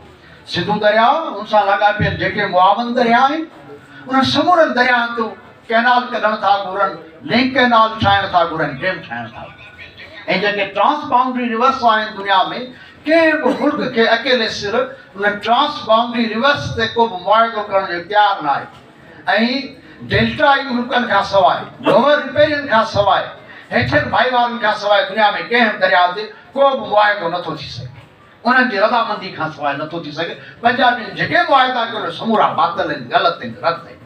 سنڌو درياهه ان سان لاڳاپيل جيڪي معاون درياهه آهن انهن سمورن درياهن تي ڪئنال ڪڍڻ ٿا گهرن، لنڪ ڪئنال ٺاهڻ ٿا گهرن، ڊيم ٺاهڻ ٿا گهرن ۽ جيڪي ٽرانس بائونڊري ريورس آهن دنيا ۾ ڪنهن به ملڪ کي اڪيلي سر ان ٽرانس بائونڊري ريورس تي ڪو به معاهدو ڪرڻ جو اختيار ناهي ۽ ڊيلٽائي ملڪن کان سواء لوئر رپيرين کان سواء هيٺين ڀائيوارن کان سواء دنيا ۾ ڪنهن به درياء تي ڪو به معاهدو نٿو ٿي سگهي. انهن جي رضامندي کان سواء نٿو ٿي سگهي. پنجابين جيڪي معاهدا ڪيا اهي سمورا باطل آهن، غلط آهن، رد آهن.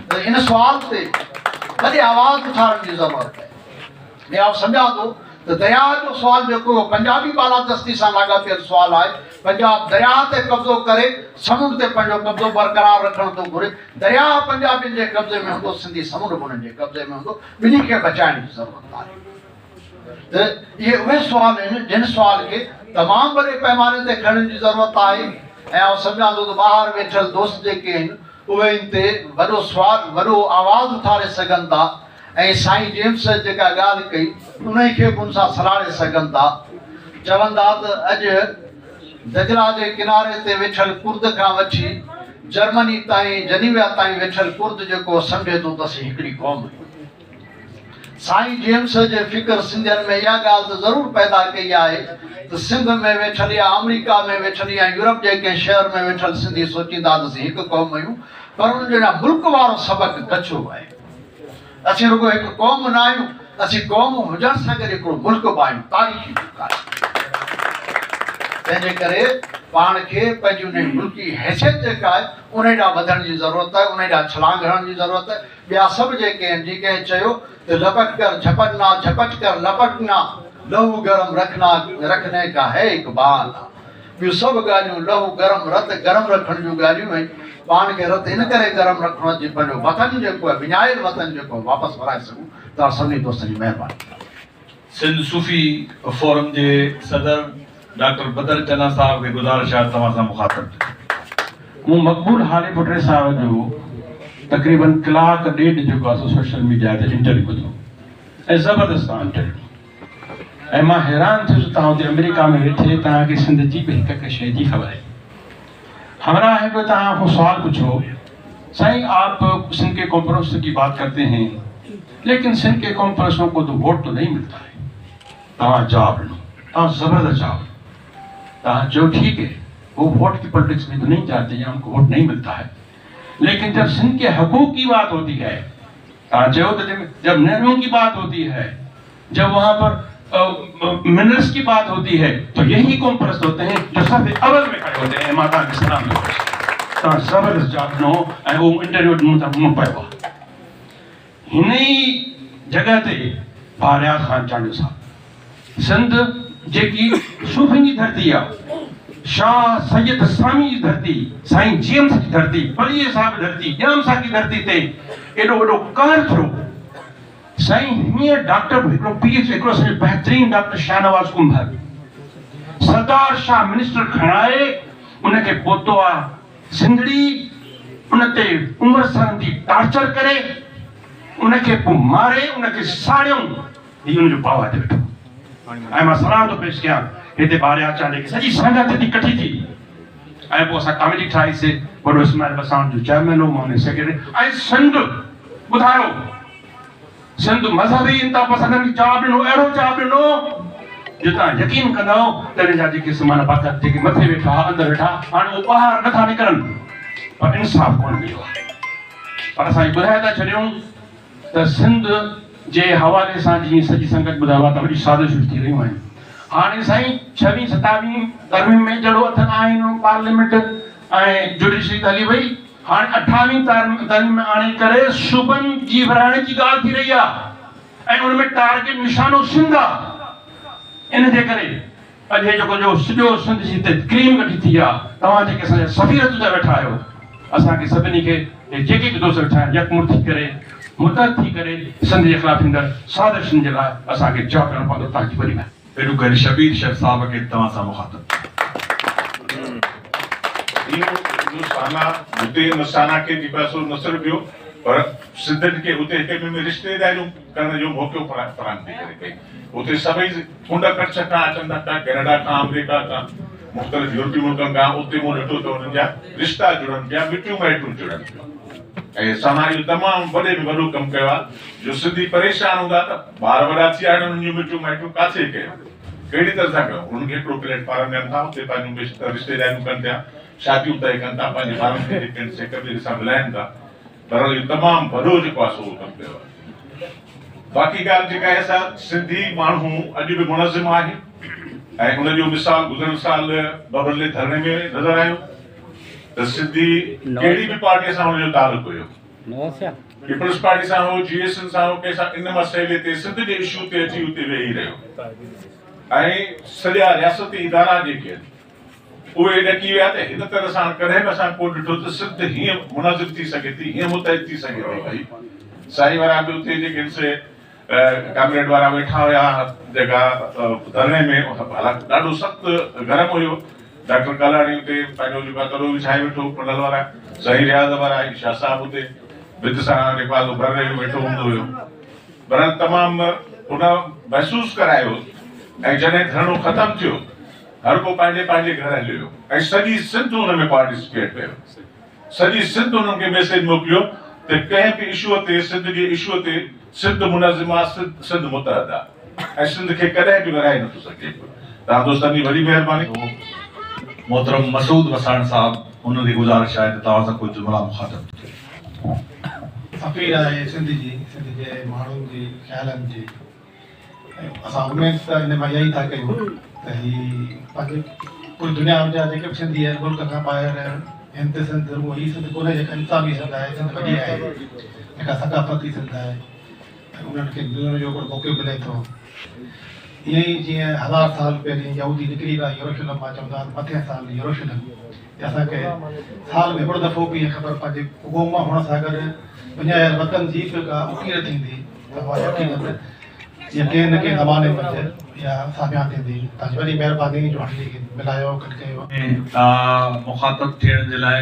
ته ان سوال تي وڏي آواز اٿارڻ جي ضرورت آهي. ۽ آئون سمجهان ٿو ته درياهه جو سوال جيڪو اهو پنجابي بالادستي سان لاڳاپيل سوال آهي. پنجاب درياهه تي قبضو ڪري سمنڊ تي پنهنجو قبضو برقرار رکڻ ٿو گهري. درياهه پنجابين جي قبضي ۾ هوندو، سنڌي سمنڊ به انهن جي قبضي ۾ هوندو. ٻنهي کي بچائڻ جي ضرورت آهي. ته اهي اهي سوال آهن جن سوال کي تمام وڏي پئماني تي کڻڻ جي ضرورت آهي ۽ آئون سمجهان ٿو ته ٻاهر ويٺل دوست جيڪي آهن اهي ان تي وڏو سوال وڏو آواز اٿاري سگهن ٿا ۽ سائين جيمس جيڪا ڳالهه ڪئي انهي کي به ان سان سلهاڙي سگهن ٿا. چوندا ته اڄ دجله جي ڪناري تي ويٺل ڪرد کان وٺي جرمني تائين جنيوا تائين ويٺل ڪرد جيڪو سمجهي ٿو ته اسين هڪڙي قوم آهيون. سائين جيمس جي فڪر سنڌين ۾ اها ڳالهه ته ضرور پيدا ڪئي آهي ته سنڌ ۾ ويٺل يا آمريڪا ۾ ويٺل يا يورپ جي ڪنهن شهر ۾ ويٺل سنڌي سوچيندا ته اسين هڪ قوم آهيون پر انهن جو اڃا ملڪ وارو سبق ڪچو آهي. اسين رڳو هڪ قوم نه آهيون، اسين قوم هجڻ سان گڏ هڪڙو ملڪ به آهيون، تاريخي ملڪ آهي. تنهن جي ڪري پاڻ کي پنهنجي انهي ملڪي حيثيت جيڪا آهي انهي ڏانهن وڌڻ جي ضرورت آهي، انهي ڏانهن ڇلانگ هڻڻ جي ضرورت آهي. ٻيا سڀ جيڪي آهن، جي ڪنهن چيو ته لپٽ ڪر جهپٽنا، جهپٽ ڪر لپٽنا، لهو گرم رکنا، رکني ڪا هي هڪ بهانا. ٻيون سڀ ڳالهيون لهو گرم، رت گرم رکڻ جون ڳالهيون آهن. پاڻ کي رت ان ڪري گرم رکڻو آهي جيئن پنهنجو وطن جيڪو آهي، وڃايل وطن جيڪو آهي، واپس ورائي سگهون. توهان سڀني دوستن جي مهرباني. سنڌ صوفي فورم جي صدر ڊاڪٽر بدر چنا صاحب کي گذارش آهي توهان سان مخاطب ٿئي. مون مقبول هاليپوٽي صاحب جو تقريبن ڪلاڪ ڏيڍ جيڪو آهي سو سوشل ميڊيا تي انٽرويو ٻڌو ۽ زبردست توهان انٽرويو ڏنو ۽ مان حيران ٿيس توهان اتي آمريڪا ۾ ويٺي توهان کي سنڌ جي به هڪ هڪ شيء جي خبر آهي. همراهه هڪڙو توهان کان سوال پڇيو سائين آپ سنڌ ڪي قومپرستون ڪي بات ڪرتي هين ليڪن سنڌ ڪي قومپرستون ڪو تو ووٽ تو نهين ملتا هي توهان جواب ڏنو توهان زبردست جواب ڏنو توهان چيو ٺيڪ هي وو ووٽ ڪي پوليٽڪس ۾ تو نهين جاتي يا انڪو ووٽ نهين ملتا هي ليڪن جب سنڌ ڪي حقوق ڪي بات هوتي هي توهان چيو ته جب نهرون ڪي بات هوتي هي جب وهان پر منرلز ڪي بات هوتي هي تو يهي قوم پرست هوتي هين جو صف اول ۾ کڙي هوتي هين مان توهان کي سلام ٿو پيش توهان زبردست جواب ڏنو هو ۽ اهو انٽرويو ڏنو ته مون پيو آهي هن ئي جڳهه تي ڀاء رياض خان چانڊيو صاحب سنڌ جيڪي صوفين جي ڌرتي آ شاهه سيد سامي جي ڌرتي سائين جي ايم جي ڌرتي پليجي صاحب جي ڌرتي ڄام ساقي ڌرتي تي ايڏو وڏو قهر ٿيو سائين هينئر ڊاڪٽر به هڪڙو پي ايڇ هڪڙو اسان جو بهترين ڊاڪٽر شاهنواز ڪنڀر سردار شاهه منسٽر کڻائي ان کي پوتو آ سنڌڙي ان تي عمر سرندي ٽارچر ڪري ان کي پو ماري ان کي ساڙيون هي ان جو باوا هتي ويٺو ۽ مان سلام ٿو پيش ڪيان هتي باريا چانڊيي کي سڄي سنگت هتي ڪٺي ٿي ۽ پوء اسان ڪاميٽي ٺاهي سي وڏو اسماعيل وساڻ جو چيئرمين هو مان ان سيڪريٽري ۽ سنڌ ٻڌايو سنڌ مذهبي انتها پسندن کي جواب ڏنو اهڙو جواب ڏنو جو توهان يقين ڪندؤ ته انهن جا جيڪي معنيٰ باقاعده جيڪي مٿي ويٺا ها اندر ويٺا هاڻي اهي ٻاهر نٿا نڪرن پر انصاف ڪونه مليو آهي پر اسان اهو ٻڌائي ٿا ڇڏيون ته سنڌ جي حوالي سان جيئن سڄي سنگت ٻڌايو آهي ته وڏيون سازشون ٿي رهيون آهن هاڻي سائين ڇويهين ستاويهين ترميم ۾ جهڙو اٿن آئين پارليامينٽ ۽ جوڊيشري ته هلي وئي هاڻي اٺاويهين ترميم ۾ آڻي ڪري صوبن جي ورهائڻ جي ڳالهه ٿي رهي آهي ۽ ان ۾ ٽارگيٽ نشانو سنڌ آهي ان جي ڪري اڄ هي جيڪو جو سڄو سنڌ جي هتي ڪريم ڪٺي ٿي آهي توهان جيڪي اسان جا سفير تنهنجا ويٺا آهيو اسان کي سڀني کي هي جيڪي به دوست ويٺا آهن يڪمٺ ٿي ڪري متحد ٿي ڪري سنڌ جي خلاف ٿيندڙ سازشن جي لاء اسان کي جواب ڏيڻو پوندو توهان جي وڏي مهرباني. ايڊوڪيٽ شبير شر صاحب کي توهان سان مخاطب ٿيان. اهو جو سانا هتي نه سانا کي جيڪو آهي سو نه صرف ٻيو پر سنڌين کي اتي هڪ ٻئي ۾ رشتيداريون ڪرڻ جو موقعو فراهم ٿي ڪري پئي اتي سڀئي ڪنڊ ڪڙڇ کان اچن ٿا پيا ڪينيڊا کان آمريڪا کان مختلف يورپي ملڪن کان اتي مون ڏٺو ته انهن جا رشتا جڙن پيا مٽيون مائٽيون جڙن پيون ۽ سانا اهو تمام وڏي ۾ وڏو ڪم ڪيو آهي جو سنڌي پريشان هوندا ته ٻار وڏا ٿي ويا آهن انهن جون مٽيون مائٽيون ڪاٿي ڪيون ڪهڙي طرح سان ڪيون انهن کي هڪڙو پليٽ فارم ڏين ٿا اتي پنهنجون رشتيداريون ڪن پيا شاديون طئي ڪن ٿا پنهنجي ٻارن کي جيڪي آهن سي هڪ ٻئي سان ملائن ٿا بهرحال اهو تمام وڏو جيڪو آهي سو اهو ڪم ڪيو آهي باقي ڳالهه جيڪا آهي سا سنڌي ماڻهو اڄ به منظم آهي ۽ ان جو مثال گذريل سال ٻٻرلي ڌرڻي ۾ نظر آيو ته سنڌي ڪهڙي به پارٽي سان ان جو تعلق هيو پيپلز پارٽي سان هو، جي ايس اين سان هو، ڪنهن سان ان مسئلي تي سنڌ جي اشو تي اچي اتي ويهي رهيو ۽ سڄا رياستي ادارا جيڪي آهن اهي ڏڪي ويا ته هن طرح سان ڪڏهن به اسان ڪونه ڏٺو ته سنڌ هيئن منظم ٿي سگهي ٿي، هيئن متحد ٿي سگهي ٿي پئي. سائين وارا به اتي جيڪي آهن سي ڪامريڊ وارا ويٺا هيا جيڪا ڌرڻي ۾ حالانڪ ڏاڍو سخت گرم هيو. ڊاڪٽر ڪالاڻي اتي پنهنجو جيڪو آهي تڏو وڇائي ويٺو هو، پنهل وارا سائين رياض وارا ۽ شاهه صاحب اتي ڀت سان جيڪو آهي سو ڀر رهيو ويٺو هوندو هيو. بهرحال تمام هن محسوس ڪرايو ۽ جڏهن ڌرڻو ختم ٿيو هر ڪو پنهنجي پنهنجي گهر هليو ويو ۽ سڄي سنڌ ان ۾ پارٽيسپيٽ ڪيو. سڄي سنڌ انهن کي ميسيج موڪليو ته ڪنهن به اشو تي سنڌ جي اشو تي سنڌ منظم آ سنڌ متحد آ ۽ سنڌ کي ڪڏهن به ورهائي نٿو سگهجي پيو. توهان دوستن جي وڏي مهرباني. محترم مسعود وساڻ صاحب انهن کي گذارش آهي ته توهان سان ڪجهه جملا مخاطب ٿين. سفير آهي سنڌ جي، سنڌ جي ماڻهن جي خيالن جي ۽ اسان اميد ته ان مان اها ئي ٿا ڪيون ته هي پنهنجي پوري دنيا جا جيڪي به سنڌي آهن ملڪ کان ٻاهر آهن ته سنڌ رڳو هي سنڌ ڪونهي جيڪا انتظامي سنڌ آهي سنڌ وڏي آهي جيڪا ثقافتي سنڌ آهي ۽ انهن کي ملڻ جو هڪڙو موقعو ملي ٿو ائين ئي جيئن هزار سال پهرين يهودي نڪري ويا يروشلم مان چوندا هئا ته مٿين سال يروشلم تي اسان کي سال ۾ هڪڙو دفعو به ائين خبر پنهنجي قوم هئڻ سان گڏ وڃايل وطن جي به ڪا اڪير ٿيندي ته اها يقينن اها ڪنهن نه ڪنهن زماني منجهه اها ساميان ٿيندي. توهان جي وڏي مهرباني جو هاڻي کي ملايو گڏ ڪيو. ۾ مخاطب ٿيڻ جي لاء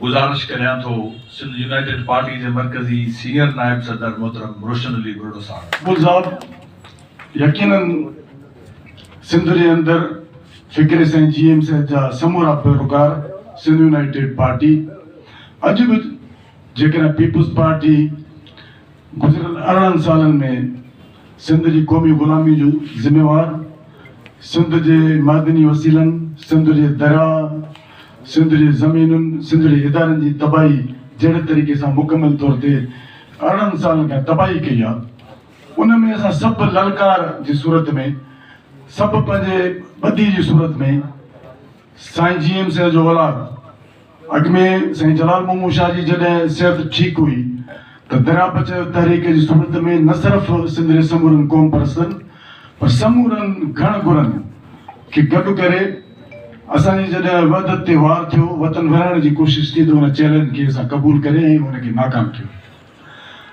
گذارش ڪريان ٿو سنڌ يونائيٽيڊ پارٽي جي مرڪزي سينئر نائب صدر محترم روشن علي ٻرڙو صاحب. گل صاحب يقينن سنڌ جي اندر فڪر سائين جي ايم سيد جا سمورا پيروڪار سنڌ يونائيٽيڊ پارٽي اڄ به جيڪڏهن پيپلز پارٽي گذريل 18 سالن ۾ سنڌ جي قومي غلامي جو ذميوار سنڌ جي معدني وسيلن، سنڌ جي درياء، سنڌ جي زمينن، سنڌ جي ادارن جي تباهي جهڙي طريقي سان مڪمل طور تي 18 سالن کان تباهي ڪئي آ ان ۾ اسان سڀ للڪار جي صورت ۾ سڀ پنهنجي ٻڌي جي صورت ۾ سائين جي ايم سيد جو اولاد اڳ ۾ سائين جلال محمود شاهه جي جڏهن صحت ٺيڪ هئي ته درياء بچايو تحريڪ جي صورت ۾ نه صرف سنڌ جي سمورن قوم پرستن پر سمورن گهڻ گهرن کي گڏ ڪري اسان جي جڏهن وحدت تي وار ٿيو وطن ورهائڻ جي ڪوشش ٿي ته ان چئلينج کي اسان قبول ڪري ۽ ان کي ناڪام ڪيو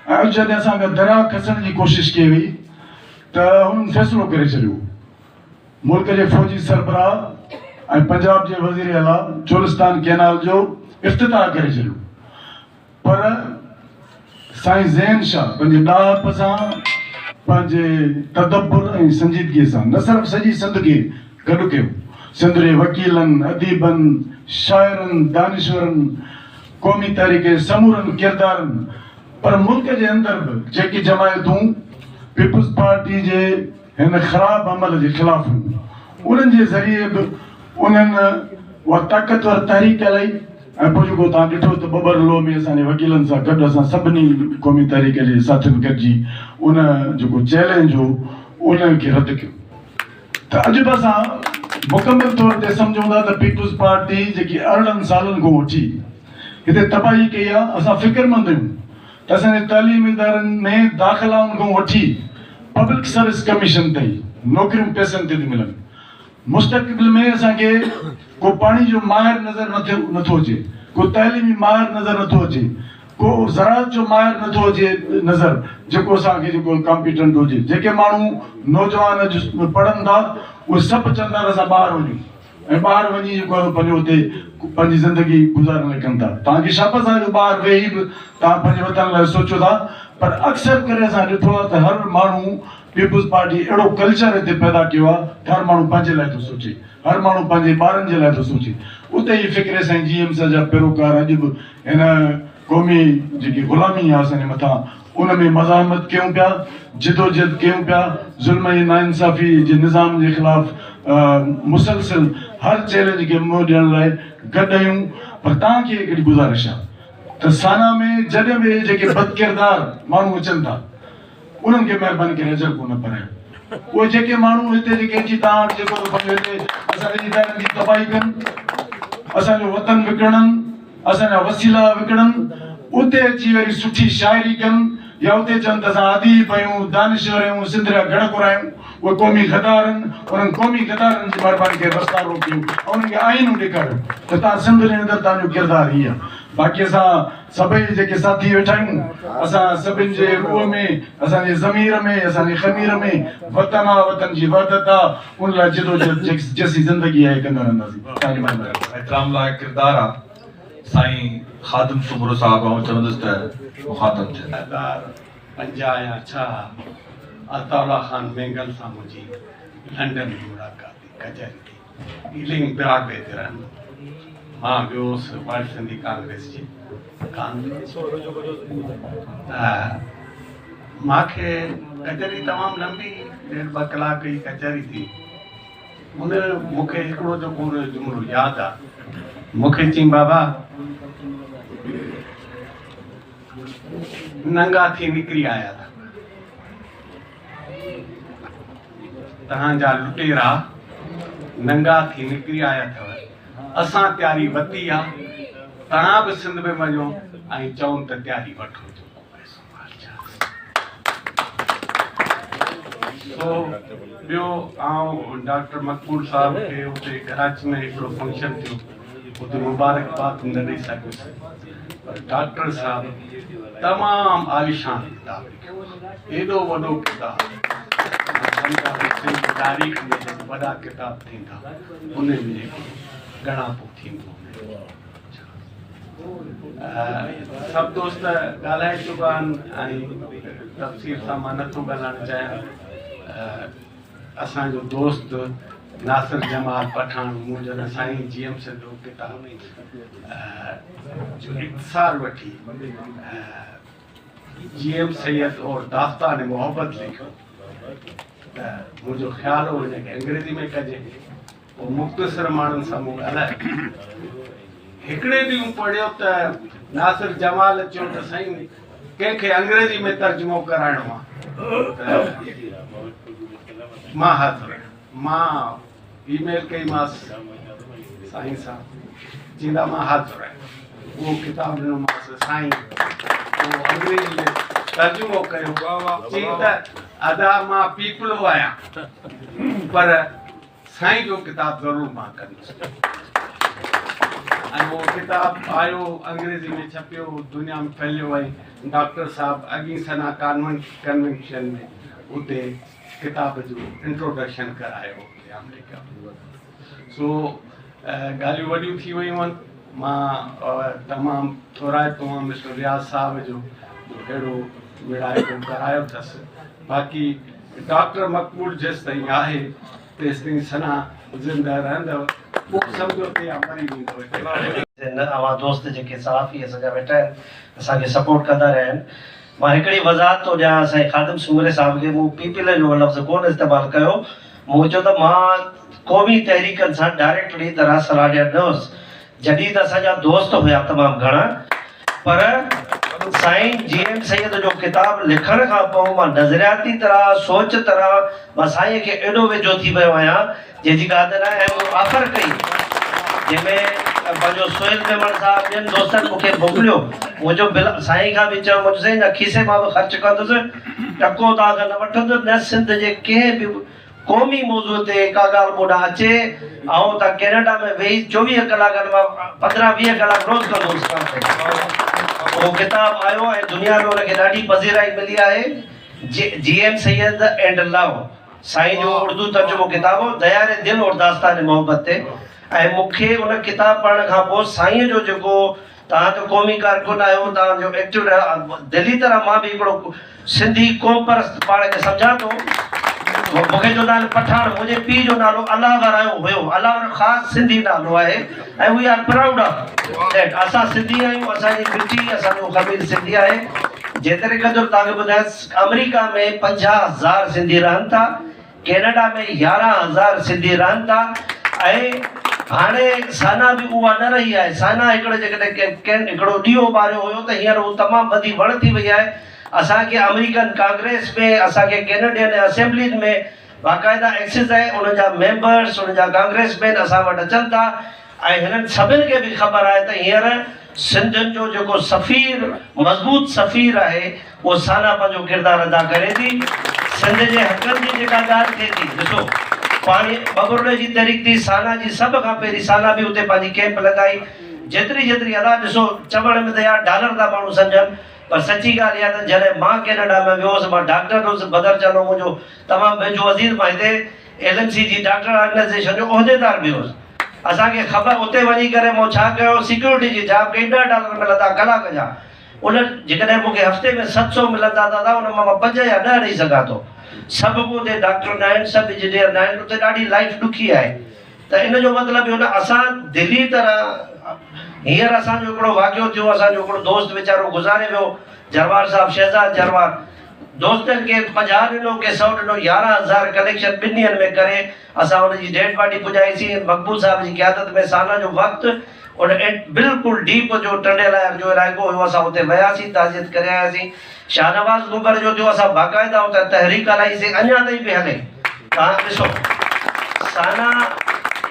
۽ اڄ جڏهن اسان کان درياء کسڻ جي ڪوشش ڪئي وئي ته هنن فيصلو ڪري ڇڏيو ملڪ جي فوجي سربراهه ۽ پنجاب جي وزير اعليٰ چولستان ڪينال جو افتتاح ڪري ڇڏيو پر سائين زين شاهه پنهنجي ڏاهپ سان پنهنجي تدبر ۽ سنجيدگي سان نه صرف سڄي سنڌ کي گڏ ڪيو سنڌ جي وڪيلن، اديبن، شاعرن، دانشورن، قومي تحريڪ جي سمورن ڪردارن پر ملڪ جي اندر به جيڪي جماعتون پيپلز پارٽي جي هن خراب عمل جي خلاف هيون انهن جي ذريعي به انهن اها طاقتور تحريڪ هلائي ۽ پوء جيڪو توهان ڏٺو ته ٻٻر لوء ۾ اسان جي وڪيلن سان گڏ اسان سڀني قومي تحريڪ جي ساٿين گڏجي ان جيڪو چئلينج هو ان کي رد ڪيو ته اڄ به اسان مڪمل طور تي سمجهون ٿا ته پيپلز پارٽي جيڪي 18 سالن کان وٺي هتي تباهي ڪئي آهي اسان فڪرمند آهيون ته اسان جي تعليمي ادارن ۾ داخلائن کان وٺي پبلڪ سروس ڪميشن تائين نوڪريون پئسن تي ٿيون ملن. مستقبل ۾ اسان کي ڪو پاڻي جو ماهر نظر نٿو اچي، ڪو تعليمي ماهر نظر نٿو اچي، ڪو زراعت جو ماهر نٿو اچي نظر جيڪو اسان کي جيڪو ڪامپيٽنٽ هجي. جيڪي ماڻهو نوجوان اڄ پڙهن ٿا اهي سڀ چون ٿا ته اسان ٻاهر وڃون. ۽ ٻاهر وڃي جيڪو آهي سو پنهنجو اتي پنهنجي زندگي گذارڻ لاء ڪن ٿا. توهان کي شابس آهي جو ٻاهر ويهي به توهان پنهنجي وطن لاء سوچيو ٿا پر اڪثر ڪري اسان ڏٺو آهي ته هر ماڻهو پيپلز پارٽي اهڙو ڪلچر هتي پيدا ڪيو آهي ته هر ماڻهو پنهنجي لاء ٿو سوچي هر ماڻهو پنهنجي ٻارن جي لاء ٿو سوچي اتي ئي فڪري سائين جي ايم سيد جا پيروڪار اڄ به هن قومي جيڪي غلامي آهي اسان جي مٿان ان ۾ مزاحمت ڪيون پيا، جدوجھد ڪيون پيا، ظلم ۽ ناانصافي جي نظام جي خلاف مسلسل هر چئلينج کي منهن ڏيڻ لاء گڏ آهيون پر توهان کي هڪڙي گذارش آهي ته سانا ۾ جڏهن به جيڪي بدڪردار ماڻهو اچن ٿا انهن کي مهرباني ڪري اجرڪو نه پرايو اهي جيڪي ماڻهو هتي جيڪي اچي توهان وٽ جيڪو پنهنجو هتي اسان جي ادارن جي تباهي ڪن اسان جو وطن وڪڻن اسان جا وسيلا وڪڻن، اتي اچي وري سٺي شاعري ڪن يا اتي چون ته اسان اديب آهيون، دانشور آهيون، سنڌ جا گهڙ گهرايون، اهي قومي غدار آهن، انهن قومي غدارن جي مهرباني ڪري رستا روڪيو ۽ انهن کي آئينو ڏيکاريو ته توهان سنڌ جي اندر توهان جو ڪردار هي آهي. باقي اسان سڀئي جيڪي ساٿي ويٺا آهيون، اسان سڀن جي روح ۾، اسان جي ضمير ۾، اسان جي خمير ۾ وطن آ، وطن جي وحدت آ، ان لاء جدوجهد جيسين زندگي آهي ڪندا رهنداسين. توهان جي مهرباني. احترام لائق ڪردار آ. سائين خادم سومرو صاحب آئون چوندس ته مخاطب ٿين. 2050 يا 6 عطاء الله خان مينگل سان منهنجي لنڊن ۾ ملاقات ٿي، ڪچهري ٿي. ايلنگ براڊوي تي رهندو هو. مان ويو هوس ورلڊ سنڌي ڪانگريس جي ڪانفرنس ته مان کي ڪچهري تمام لمبي ڏيڍ ٻه ڪلاڪ جي ڪچهري ٿي. ان مون کي هڪڙو جيڪو ان جو جملو ياد آ، مون کي چيائين بابا ننگا ٿي نڪري آيا اٿو، توهان جا لٽيرا ننگا ٿي نڪري آيا اٿو، اسان تياري ورتي آ، توهان به سنڌ ۾ وڃو ۽ چئون ته تياري وٺو. سو ٻيو آئون ڊاڪٽر مقبول صاحب کي اتي ڪراچي ۾ هڪڙو فنڪشن ٿيو اتي مبارڪباد نه ڏئي سگهيس پر ڊاڪٽر صاحب تمام عاليشان ڪتاب لکيو ايڏو وڏو ڪتاب سمجهان ٿو سنڌ تاريخ ۾ جيڪي وڏا ڪتاب ٿيندا ان ۾ هڪڙو ڳڻاپو ٿيندو. سڀ دوست ڳالهائي چڪا آهن ۽ تفصيل سان مان نٿو ڳالهائڻ چاهيان. اسان جو دوست ناصر جمال پٺاڻ مون جڏهن سائين جي ايم سيد جو ڪتاب جو اختصار وٺي جي ايم سيد اور داستان محبت لکيو ته منهنجو خيال هو هن کي انگريزي ۾ ڪجي. پوء مختصر ماڻهن سان مون ڳالهايو. هڪڙي ڏينهن پڙهيو ته ناصر جمال چيو ته سائين ڪنهن کي انگريزي ۾ ترجمو ڪرائڻو آهي ته مان حاضر آهيان. مان اي ميل ڪئي مانس سائين سان، چيندا مان حاضر آهيان. اهو ڪتاب ڏنومانس سائين اهو انگريزي ۾ ترجمو ڪيو. چيائين ته ادا مان پيپلو آهيان پر سائين جو ڪتاب ضرور مان ڪندس ۽ اهو ڪتاب آيو انگريزي ۾ ڇپيو دنيا ۾ ڦهليو ۽ ڊاڪٽر صاحب اڳين سنا ڪانونٽ ڪنوينشن ۾ اتي ڪتاب جو انٽروڊڪشن ڪرايو اتي آمريڪا ۾ سو ڳالهيون وڏيون ٿي ويون آهن مان تمام ٿورائتو آهيان مسٽر رياض صاحب جو جو اهڙو ميڙاڪو ڪرايو اٿس باقي ڊاڪٽر مقبول جيستائين آهي تيستائين سنا زنده رهندو، پوء سمجهو ته اها مري ويندو. نه اوهان دوست جيڪي صحافي اسان جا ويٺا آهن اسان کي سپورٽ ڪندا رهيا آهن مان هڪڙي وضاحت ٿو ڏيان سائين خادم سومري صاحب کي مون پي پي جو لفظ ڪونه استعمال ڪيو مون چيو ته مان قومي تحريڪن سان ڊائريڪٽلي طرح سلهاڙيل نه هوس جڏهن ته اسان جا دوست هيا تمام گهڻا پر سائين جي ايم سيد جو ڪتاب لکڻ کان پوء مان نظرياتي طرح سوچ طرح مان سائين کي ايڏو ويجهو ٿي ويو آهيان جنهن جي ڪا حد ناهي ۽ مون آفر ڪئي جنهن ۾ پنهنجو سهيل ميمڻ صاحب ٻين دوستن مون کي موڪليو مون چيو بلا سائين کان به چيو مون چيو سائين نه کيسي مان به خرچ ڪندس ٽڪو توهان کان نه وٺندس نه سنڌ جي ڪنهن به قومي موضوع تي ڪا ڳالهه مون ڏانهن اچي، آئون اتان ڪينيڊا ۾ ويهي 24 ڪلاڪن مان 15 20 ڪلاڪ روز ڪندو هوس ڪانفرنس. اهو ڪتاب آيو ۽ دنيا ۾ ان کي ڏاڍي پذيرائي ملي آهي. جي ايم سيد اينڊ لو سائين جو اردو ترجمو ڪتاب هو ديار دل اور داستان محبت تي ۽ مون کي ان ڪتاب پڙهڻ کان پوء سائين جو جيڪو توهان ته قومي ڪارڪن آهيو، توهان جو ايڪٽو رهيو، دلي طرح مان به هڪڙو سنڌي قومپرست پاڻ کي سمجهان ٿو. مون کي چوندا آهن پٺاڻ، منهنجي پيء جو نالو الله ورايو هيو، الله ورايو خاص سنڌي نالو آهي ۽ we are proud of that. اسان سنڌي آهيون، اسان جي مٽي، اسان جو خمير سنڌي آهي. جيتري قدر توهان کي ٻڌايان آمريڪا ۾ 50,000 سنڌي رهن ٿا. ڪينيڊا ۾ 11,000 سنڌي رهن ٿا ۽ هاڻي سانا به اها نه رهي آهي. سانا هڪڙو جيڪڏهن هڪڙو ڏيئو ٻاريو هيو ته هينئر هو تمام وڌي وڻ ٿي وئي آهي. اسان کي آمريڪن ڪانگريس ۾ اسان کي ڪينيڊين اسيمبلين ۾ باقاعده ايڪسز آهي انهن جا ميمبرس انهن جا ڪانگريس مين اسان وٽ اچن ٿا ۽ هنن سڀن کي به خبر آهي ته هينئر سنڌين جو جيڪو سفير مضبوط سفير آهي اهو سانا پنهنجو ڪردار ادا ڪري ٿي. سنڌ جي حقن جي جيڪا ڳالهه ٿئي ٿي ڏسو پاڻي ٻٻرلوء جي تحريڪ ٿي سانا جي سڀ کان پهرين سانا به اتي پنهنجي ڪئمپ لڳائي جيتري جيتري ادا ڏسو چوڻ ۾ ته يار ڊالر ٿا ماڻهو سمجهن پر سچي ڳالهه اها ته جڏهن مان ڪينيڊا ۾ ويو هوس مان ڊاڪٽر هوس بدر چانو منهنجو تمام ويجهو عزيز مان هتي ايل ايم سي جي ڊاڪٽر آرگنائيزيشن جو عهديدار به هوس اسان کي خبر اتي وڃي ڪري مون ڇا ڪيو سيڪيورٽي جي جاب ڪئي ڏهه ڊالر ملندا ڪلاڪ جا ان جيڪڏهن مون کي هفتي ۾ 700 ملندا دادا ان مان مان پنج يا ڏهه ڏئي سگهان ٿو سڀ به اتي ڊاڪٽر ناهن سڀ انجنيئر ناهن اتي ڏاڍي لائيف ڏکي آهي ته ان جو مطلب اهو نه اسان دلي طرح هينئر اسان جو هڪڙو واقعو ٿيو اسان جو هڪڙو دوست ويچارو گذاري ويو جروار صاحب شهزاد جروار دوستن ڪي 50 ڏنو ڪي سئو ڏنو 11,000 ڪليڪشن ٻن ڏينهن ۾ ڪري اسان ان جي ڊيڊ باڊي پڄائيسين مقبول صاحب جي قيادت ۾ سانا جو وقت ان بلڪل ڊيپ جو ٽنڊي الهيار جو علائقو هيو اسان اتي وياسين تعزيت ڪري آياسين شاهنواز ٻٻر جو ٿيو اسان باقاعده اتان تحريڪ هلائيسين اڃا تائين پئي هلي توهان ڏسو SANA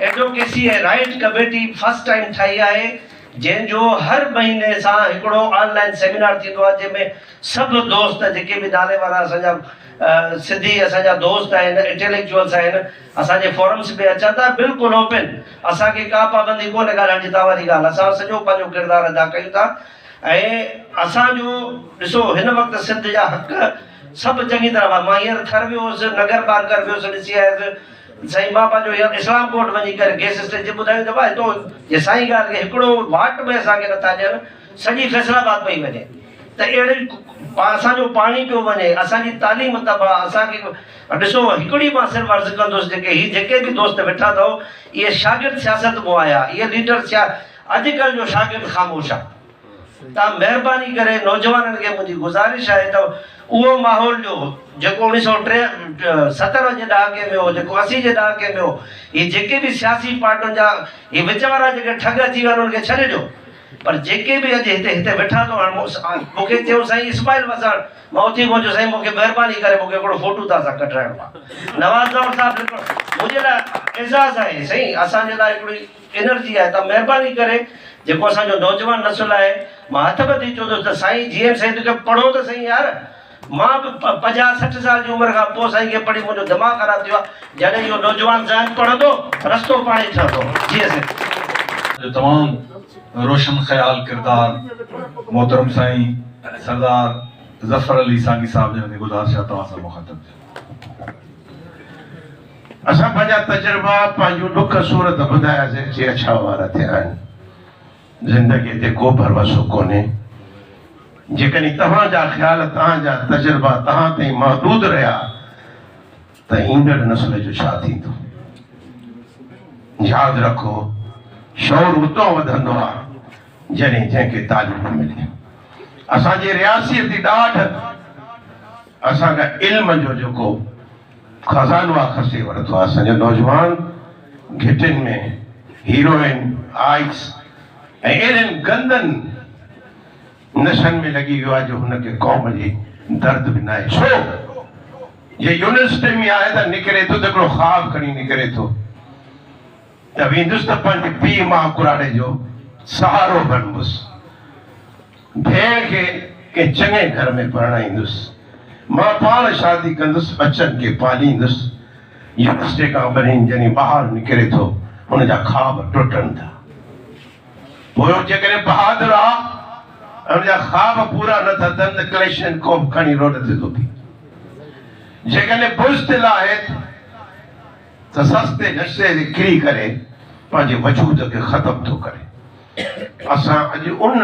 advocacy ۽ right committee first time ٺاهي آهي جنهن جو هر مهيني سان هڪڙو آن لائن سيمينار ٿيندو آهي جنهن ۾ سڀ دوست جيڪي به نالي وارا اسان جا سنڌي اسان جا دوست آهن انٽيليڪچوئلس آهن اسان جي فورمس ۾ اچن ٿا بلڪل اوپن اسان کي ڪا پابندي ڪونهي ڳالهائڻ جي توهان واري ڳالهه اسان سڄو پنهنجو ڪردار ادا ڪيون ٿا ۽ اسان جو ڏسو هن وقت سنڌ جا حق سڀ چڱي طرح مان هينئر ٿر ويو هوس نگر پارڪر ويو هوس ڏسي آيس سائين مان پنهنجو هينئر اسلام ڪوٽ وڃي ڪري گيس اسٽيشن ٻڌايو ته ڀاء هتو جي سائين ڳالهه کي هڪڙو واٽ به اسان کي نٿا ڏين سڄي فيصل آباد پئي وڃي ته اهڙي اسان جو پاڻي پيو وڃي اسان جي تعليم تباهه اسان کي ڏسو هڪڙي مان صرف عرض ڪندس جيڪي هي جيڪي به دوست ويٺا اٿو اهي شاگرد سياست مون آيا اهي ليڊر سيا اڄڪلهه جو شاگرد خاموش آ توهان مهرباني ڪري نوجوانن کي منهنجي گذارش آهي ته اهو ماحول جو جيڪو اوڻيهه سئو ٽي ستر جي ڏهاڪي ۾ هو جيڪو 80 جي ڏهاڪي ۾ هو هي جيڪي به سياسي پارٽين جا هي وچ وارا جيڪي ٺڳ اچي ويا آهن انهن کي ڇڏي ڏيو پر جيڪي به اڄ هتي هتي ويٺا اٿو هاڻ مون کي چيو سائين اسماعيل وساڻ مان اٿي پهچيو سائين مون کي مهرباني ڪري مون کي هڪڙو فوٽو توهان سان ڪڍرائڻو آهي نواز زئور صاحب منهنجي لاء اعزاز آهي سائين اسان جي لاء هڪڙي انرجي آهي ته مهرباني ڪري جيڪو اسان جو نوجوان نسل آهي مان هٿ ٻڌي چوندس ته سائين جي ايم سيد کي پڙهو ته سهي يار مان به 50 60 سال جي عمر کان پوء سائين کي پڙهي منهنجو دماغ خراب ٿي ويو آهي جڏهن اهو نوجوان ذهن پڙهندو رستو پاڻ ئي ٺهندو جي سائين. جو تمام روشن خيال ڪردار محترم سائين سردار ظفر علي سانگي صاحب جن کي گذارش آهي توهان سان مخاطب ٿين. اسان پنهنجا تجربا، پنهنجون ڏک سور ته ٻڌاياسين، چي اڇا وار ٿيا آهن، زندگيء تي ڪو ڀروسو ڪونهي. جيڪڏهن توهان جا خيال، توهان جا تجربا توهان تائين محدود رهيا ته ايندڙ نسل جو ڇا ٿيندو؟ ياد رکو، شعور اتان وڌندو آهي، جڏهن جنهن کي تعليم ملي. اسان جي رياستي ڏاڍ اسان کان علم جو جيڪو خزانو آ کسي ورتو آ. اسان جو نوجوان گهٽين ۾ هيروئن، آئس ۽ اهڙن گندن نشن ۾ لڳي ويو آ جو هن کي قوم جي درد به ناهي. ڇو؟ جي يونيورسٽي ۾ آهي ته نڪري ٿو ته هڪڙو خواب کڻي نڪري ٿو ته ويندس ته پنهنجي پيء ماء ڪراڙي جو سهارو بڻبس. ڀيڻ کي ڪنهن چڱي گهر ۾ پرڻائيندس. مان پاڻ شادي ڪندس، ٻچن کي پاليندس. يونيورسٽي کان ٻنهين جڏهن ٻاهر نڪري ٿو، هن جا خواب ٽٽن ٿا. پوء هو جيڪڏهن بهادر آ ۽ هن جا خواب پورا نه ٿا ٿين ته ڪليشنڪوف کڻي روڊ تي ٿو بيهي. جيڪڏهن بزدل آهي ته سستي نشي تي ڪري ڪري پنهنجي وجود کي ختم ٿو ڪري. اسان اڄ ان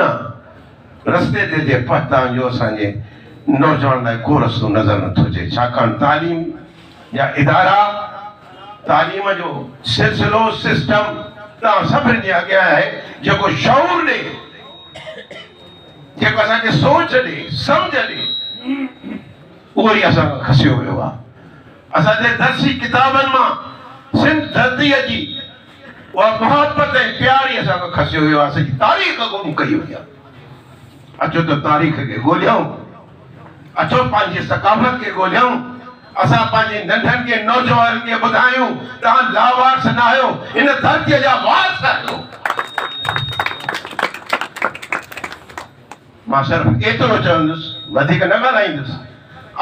رستي تي اچي پهتا آهيون جو اسان جي نوجوان لاء ڪو رستو نظر نٿو اچي ڇاڪاڻ تعليم جا ادارا تعليم جو سلسلو سسٽم توهان سڀني جي اڳيان آهي جيڪو شعور ڏي جيڪو اسان کي سوچ ڏي سمجهه ڏي اهو ئي اسان کان کسيو ويو آهي اسان جي درسي ڪتابن مان سنڌ ڌرتيء جي اها محبت ۽ پيار ئي اسان کان کسيو ويو آهي، سڄي تاريخ گم ڪئي وئي آهي. اچو ته تاريخ کي ڳوليون، اچو پنهنجي ثقافت کي ڳوليون، اسان پنهنجي ننڍن کي نوجوانن کي ٻڌايون توهان لاوارث نه آهيو، هن ڌرتيء جا وارث آهيو. مان صرف ايترو چوندس، وڌيڪ نه ڳالهائيندس،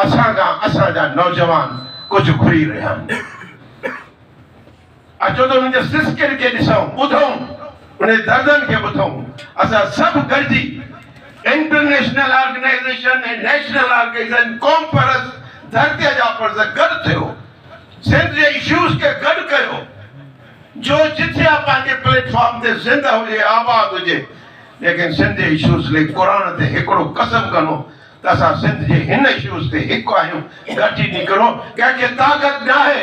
اسان کان اسان جا نوجوان ڪجهه گهري رهيا آهن. اچو ته انهن جي سسڪين کي ڏسون، ٻڌون، انهن جي دردن کي ٻڌون. اسان سڀ گڏجي انٽرنيشنل آرگنائيزيشن ۽ نيشنل آرگنائيزيشن قومپرست ڌرتيء جا فرض گڏ ٿيو، سنڌ جي اشوز کي گڏ ڪيو، جو جٿي آ پنهنجي پليٽ فارم تي زنده هجي، آباد هجي، ليڪن سنڌ جي اشوز لئي قرآن تي هڪڙو قسم ڪنو ته اسان سنڌ جي هن اشوز تي هڪ آهيون، گڏجي نڪرو، ڪنهن کي طاقت ناهي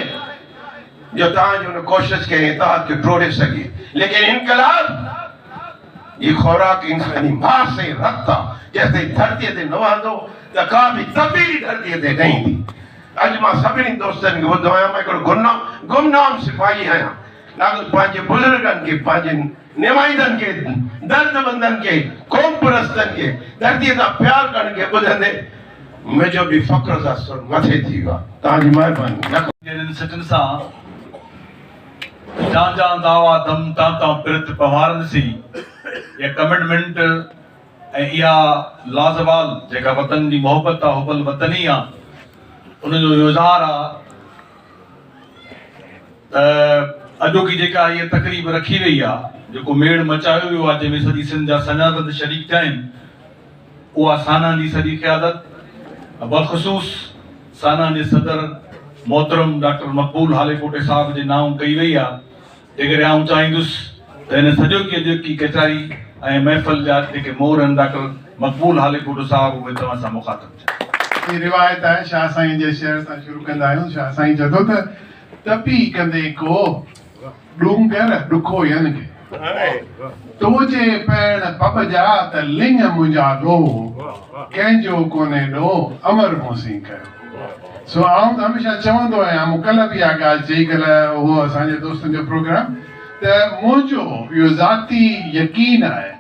جو توهان جي ان ڪوشش کي ۽ اتحاد کي ٽوڙي سگهي، ليڪن انقلاب جي خوراڪ انساني ماس ۽ رت آ، جيستائين ڌرتيء تي نه وهندو ته ڪا به تبديلي ڌرتيء تي نه ايندي. اڄ مان سڀني دوستن کي ٻڌو آهيان، مان هڪڙو گمنام سپاهي آهيان، لاڳو پنهنجي بزرگن کي، پنهنجي نمائندن کي، دردمندن کي، قوم پرستن کي، ڌرتيء سان پيار ڪرڻ کي ٻڌندي منهنجو به فخر سان سر مٿي ٿي ويو آهي. توهان جي مهرباني. لک. جهڙين سٽن سان جان جان دعويٰ دم تان تان پرت پنهوارن سين اها ڪمٽمينٽ ۽ اها لازوال جيڪا وطن جي محبت آ حب الوطني آ ان جو اهو اظهار آ ته اڄوڪي جيڪا هيء تقريب رکي وئي آ، جيڪو ميڙ مچايو ويو آ، جنهن ۾ سڄي سنڌ جا سڃاڻبند شريڪ ٿيا آهن، اها سانا جي سڄي قيادت بلخصوص سانا جي صدر محترم ڊاڪٽر مقبول هاليپوٽي صاحب جي نانء ڪئي وئي آ، تنهنڪري آئون چاهيندس ته هن سڄوڪي اڄوڪي ڪچهري ۽ محفل جا جيڪي مور آهن ڊاڪٽر مقبول هاليپوٽو صاحب اهي توهان سان مخاطب ٿين. هي روايت آهي شاهه سائين جي شعر سان شروع ڪندا آهيون شاهه سائين چئي ٿو ته تپي ڪندي ڪو ڏونگر ڏکو ين کي تو جي پهڻ پٻ جا ته لڱ منهنجا لوهه ڪنهن جو ڪونهي ڏوهه امر مون سين ڪيو سو آئون ته هميشه چوندو آهيان مون ڪلهه به اها ڳالهه چئي ڪلهه هو اسان جي دوستن جو پروگرام ته منهنجو اهو ذاتي يقين آهي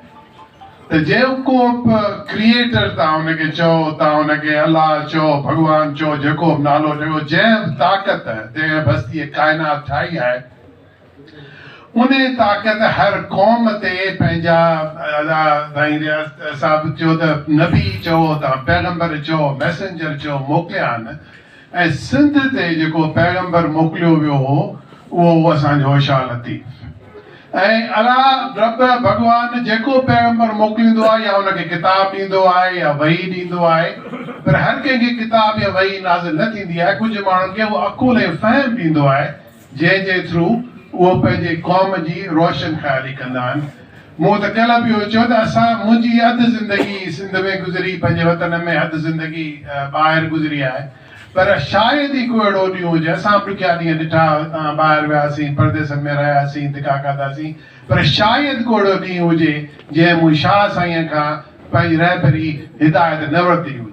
ته جيڪو به ڪريئيٽر توهان ان کي چئو توهان ان کي الله چئو ڀڳوان چئو جيڪو به نالو ڏيو جنهن به طاقت جنهن به هستيء ڪائنات ٺاهي آهي انهي طاقت هر قوم تي پنهنجا ادا سائين رياض صاحب چيو ته نبي چئو توهان پيغمبر چئو ميسنجر چئو موڪليا آهن ۽ سنڌ تي جيڪو پيغمبر موڪليو ويو هو اهو هو اسان جو شاهه لطيف ۽ الله رب ڀڳوان جيڪو پيغمبر موڪليندو آهي يا ان کي ڪتاب ڏيندو آهي يا وحي ڏيندو آهي پر هر ڪنهن کي ڪتاب يا وحي نازل نه ٿيندي آهي ڪجهه ماڻهن کي اهو عقل ۽ فهم ڏيندو آهي جنهن جي ٿرو اهو پنهنجي قوم جي روشن خيالي ڪندا آهن. مون ته ڪلهه به اهو چيو ته اسان منهنجي اڌ زندگي سنڌ ۾ گذري پنهنجي وطن ۾ اڌ زندگي ٻاهر گذري آهي پر شايد ئي ڪو اهڙو ڏينهن هجي اسان به ڏکيا ڏينهن ڏٺا هتان ٻاهر وياسين پرديسن ۾ رهياسين ڌڪا کاڌاسين پر شايد ڪو اهڙو ڏينهن هجي جنهن مون شاهه سائينء کان پنهنجي رهبري هدايت نه ورتي هجي.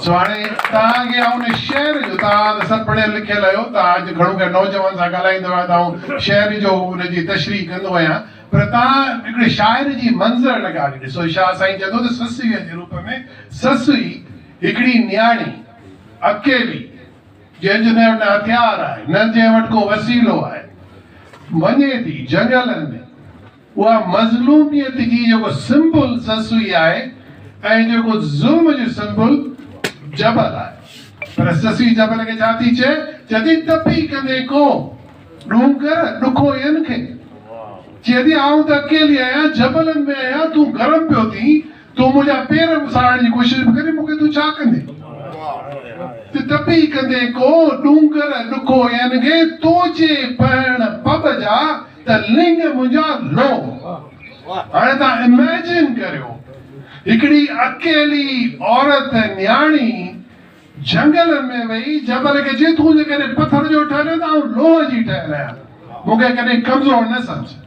سو هاڻي توهان کي آئون ان شعر جو توهان ته سڀ پڙهيل لکيل آهيو توهان اڄ گهڻو ڪري نوجوان سان ڳالهائيندو آهيان ته آئون شعر جو ان جي تشريح ڪندو آهيان پر توهان هڪڙي شاعر جي منظر نگاري ڏسو شاهه سائين چوي ٿو ته سسئيء جي روپ ۾ سسئي هڪڙي نياڻي اڪيلي جنهن جو نه وٽ هٿيار آهي نه جنهن وٽ ڪو وسيلو آهي وڃي ٿي جهنگلن ۾ اها مظلوميت جي جيڪو سمبل سسئي آهي ۽ جيڪو ظلم جو سمبل جبل آهي. پر سسئي جبل کي ڇا ٿي چئي؟ چئي ٿي تپي ڪندين ڪو ڏونگر ڏکو ين کي. چئي ٿي آئون ته اڪيلي آهيان، جبلن ۾ آهيان، تون گرم پيو ٿين، تون منهنجا پير به ساڙڻ جي ڪوشش به ڪرين، مون کي تون ڇا ڪندين؟ ته تپي ڪندين ڪو ڏونگر ڏکو ين کي، تو جي پهڻ پٻ جا ته لڱ منهنجا لوهه. هاڻي توهان اميجن ڪريو هڪڙي اڪيلي عورت نياڻي جهنگل ۾ وئي جبل کي چئي تون جيڪڏهن پٿر جو ٺهيل آهين ته آئون لوهه جي ٺهيل آهيان مون کي ڪڏهن ڪمزور نه سمجهه.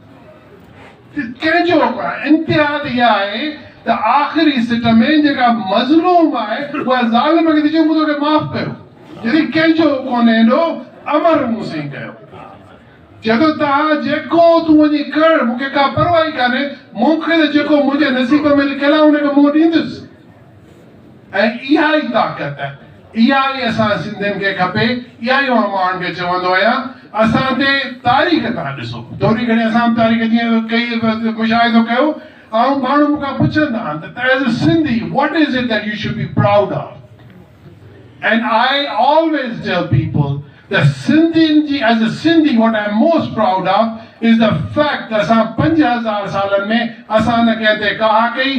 ڪنهن جو انتها ته اها آهي ته آخري سٽ ۾ جيڪا مظلوم آهي اها ظالم کي ٿي چئي مون توکي معاف ڪيو جڏهن ڪنهن جو ڪونهي ايڏو امر مون سين ڪيو. چئي ٿو ته جيڪو تون وڃي ڪر، مون کي ڪا پرواهه ئي ڪانهي، مون کي ته جيڪو منهنجي نصيب ۾ لکيل آهي، ان کي منهن ڏيندس. ۽ اها ئي طاقت، اها ئي اسان سنڌين کي کپي، اها ئي مان ماڻهن کي چوندو آهيان، اسان تي تاريخ توهان ڏسو، ٿوري گهڻي اسان به تاريخ جيئن ڪئي مشاهدو ڪيو، آئون ماڻهو مون کان پڇندا آهن ته as a Sindhi what is it that you should be proud of and I always tell people ته سنڌين جي as a Sindhi what I am most proud of is the fact ته اسان 5000 سالن ۾ اسان نه ڪنهن تي ڪاهه ڪئي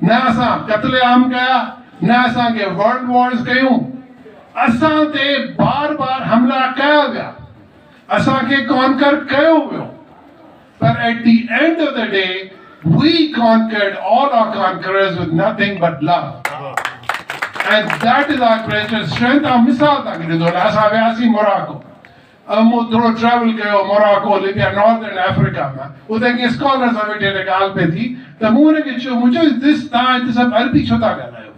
نه اسان قتل عام ڪيا نه اسان ڪي ورلڊ وارز ڪيون اسان تي بار بار حملا ڪيا ويا اسان کي ڪانڪر ڪيو ويو پر at the end of the day we conquered all our conquerors with nothing but love and that is our greatest strength. آئون مثال توهان کي ڏيندو هلان اسان وياسين موراڪو مون ٿورو ٽريول ڪيو موراڪو لبيا ناردرن آفريڪا مان اتي ڪنهن اسڪالر سان ويٺي ويٺي ڳالهه پئي ٿي ته مون هن کي چيو مون چيو ڏس توهان هتي سڀ عربي ڇو ٿا ڳالهايو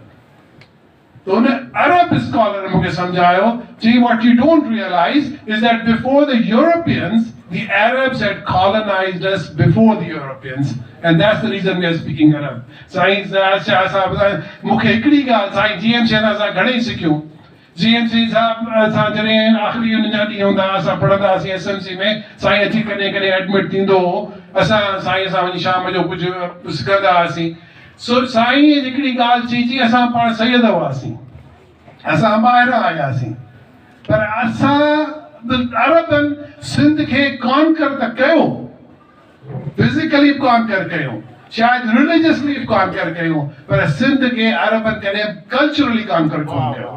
ته هن عرب اسڪالر مون کي سمجهايو چيائين what you don't realise is that before the Europeans the Arabs had colonised us before the Europeans and that's the reason we are speaking Arab سائين شاهه صاحب مون کي هڪڙي ڳالهه سائين جي ايم سيد اسان گهڻي سکيون جي ايم سيد صاحب اسان جڏهن آخري انهن جا ڏينهن هوندا هئا اسان پڙهندا هئاسين ايس ايم سي ۾ سائين اچي ڪڏهن ڪڏهن ايڊمٽ ٿيندو هو اسان سائين سان وڃي شام جو ڪجهه سکندا هئاسين سو سائينء هڪڙي ڳالهه چئي، چي اسان پاڻ سيد هئاسين، اسان ٻاهران آياسين، پر اسان به عربن سنڌ کي ڪانڪر ته ڪيو، فزيڪلي به ڪانڪر ڪيو، شايد رليجسلي به ڪانڪر ڪيو، پر سنڌ کي عربن ڪڏهن به ڪلچرلي ڪانڪر ڪونه ڪيو.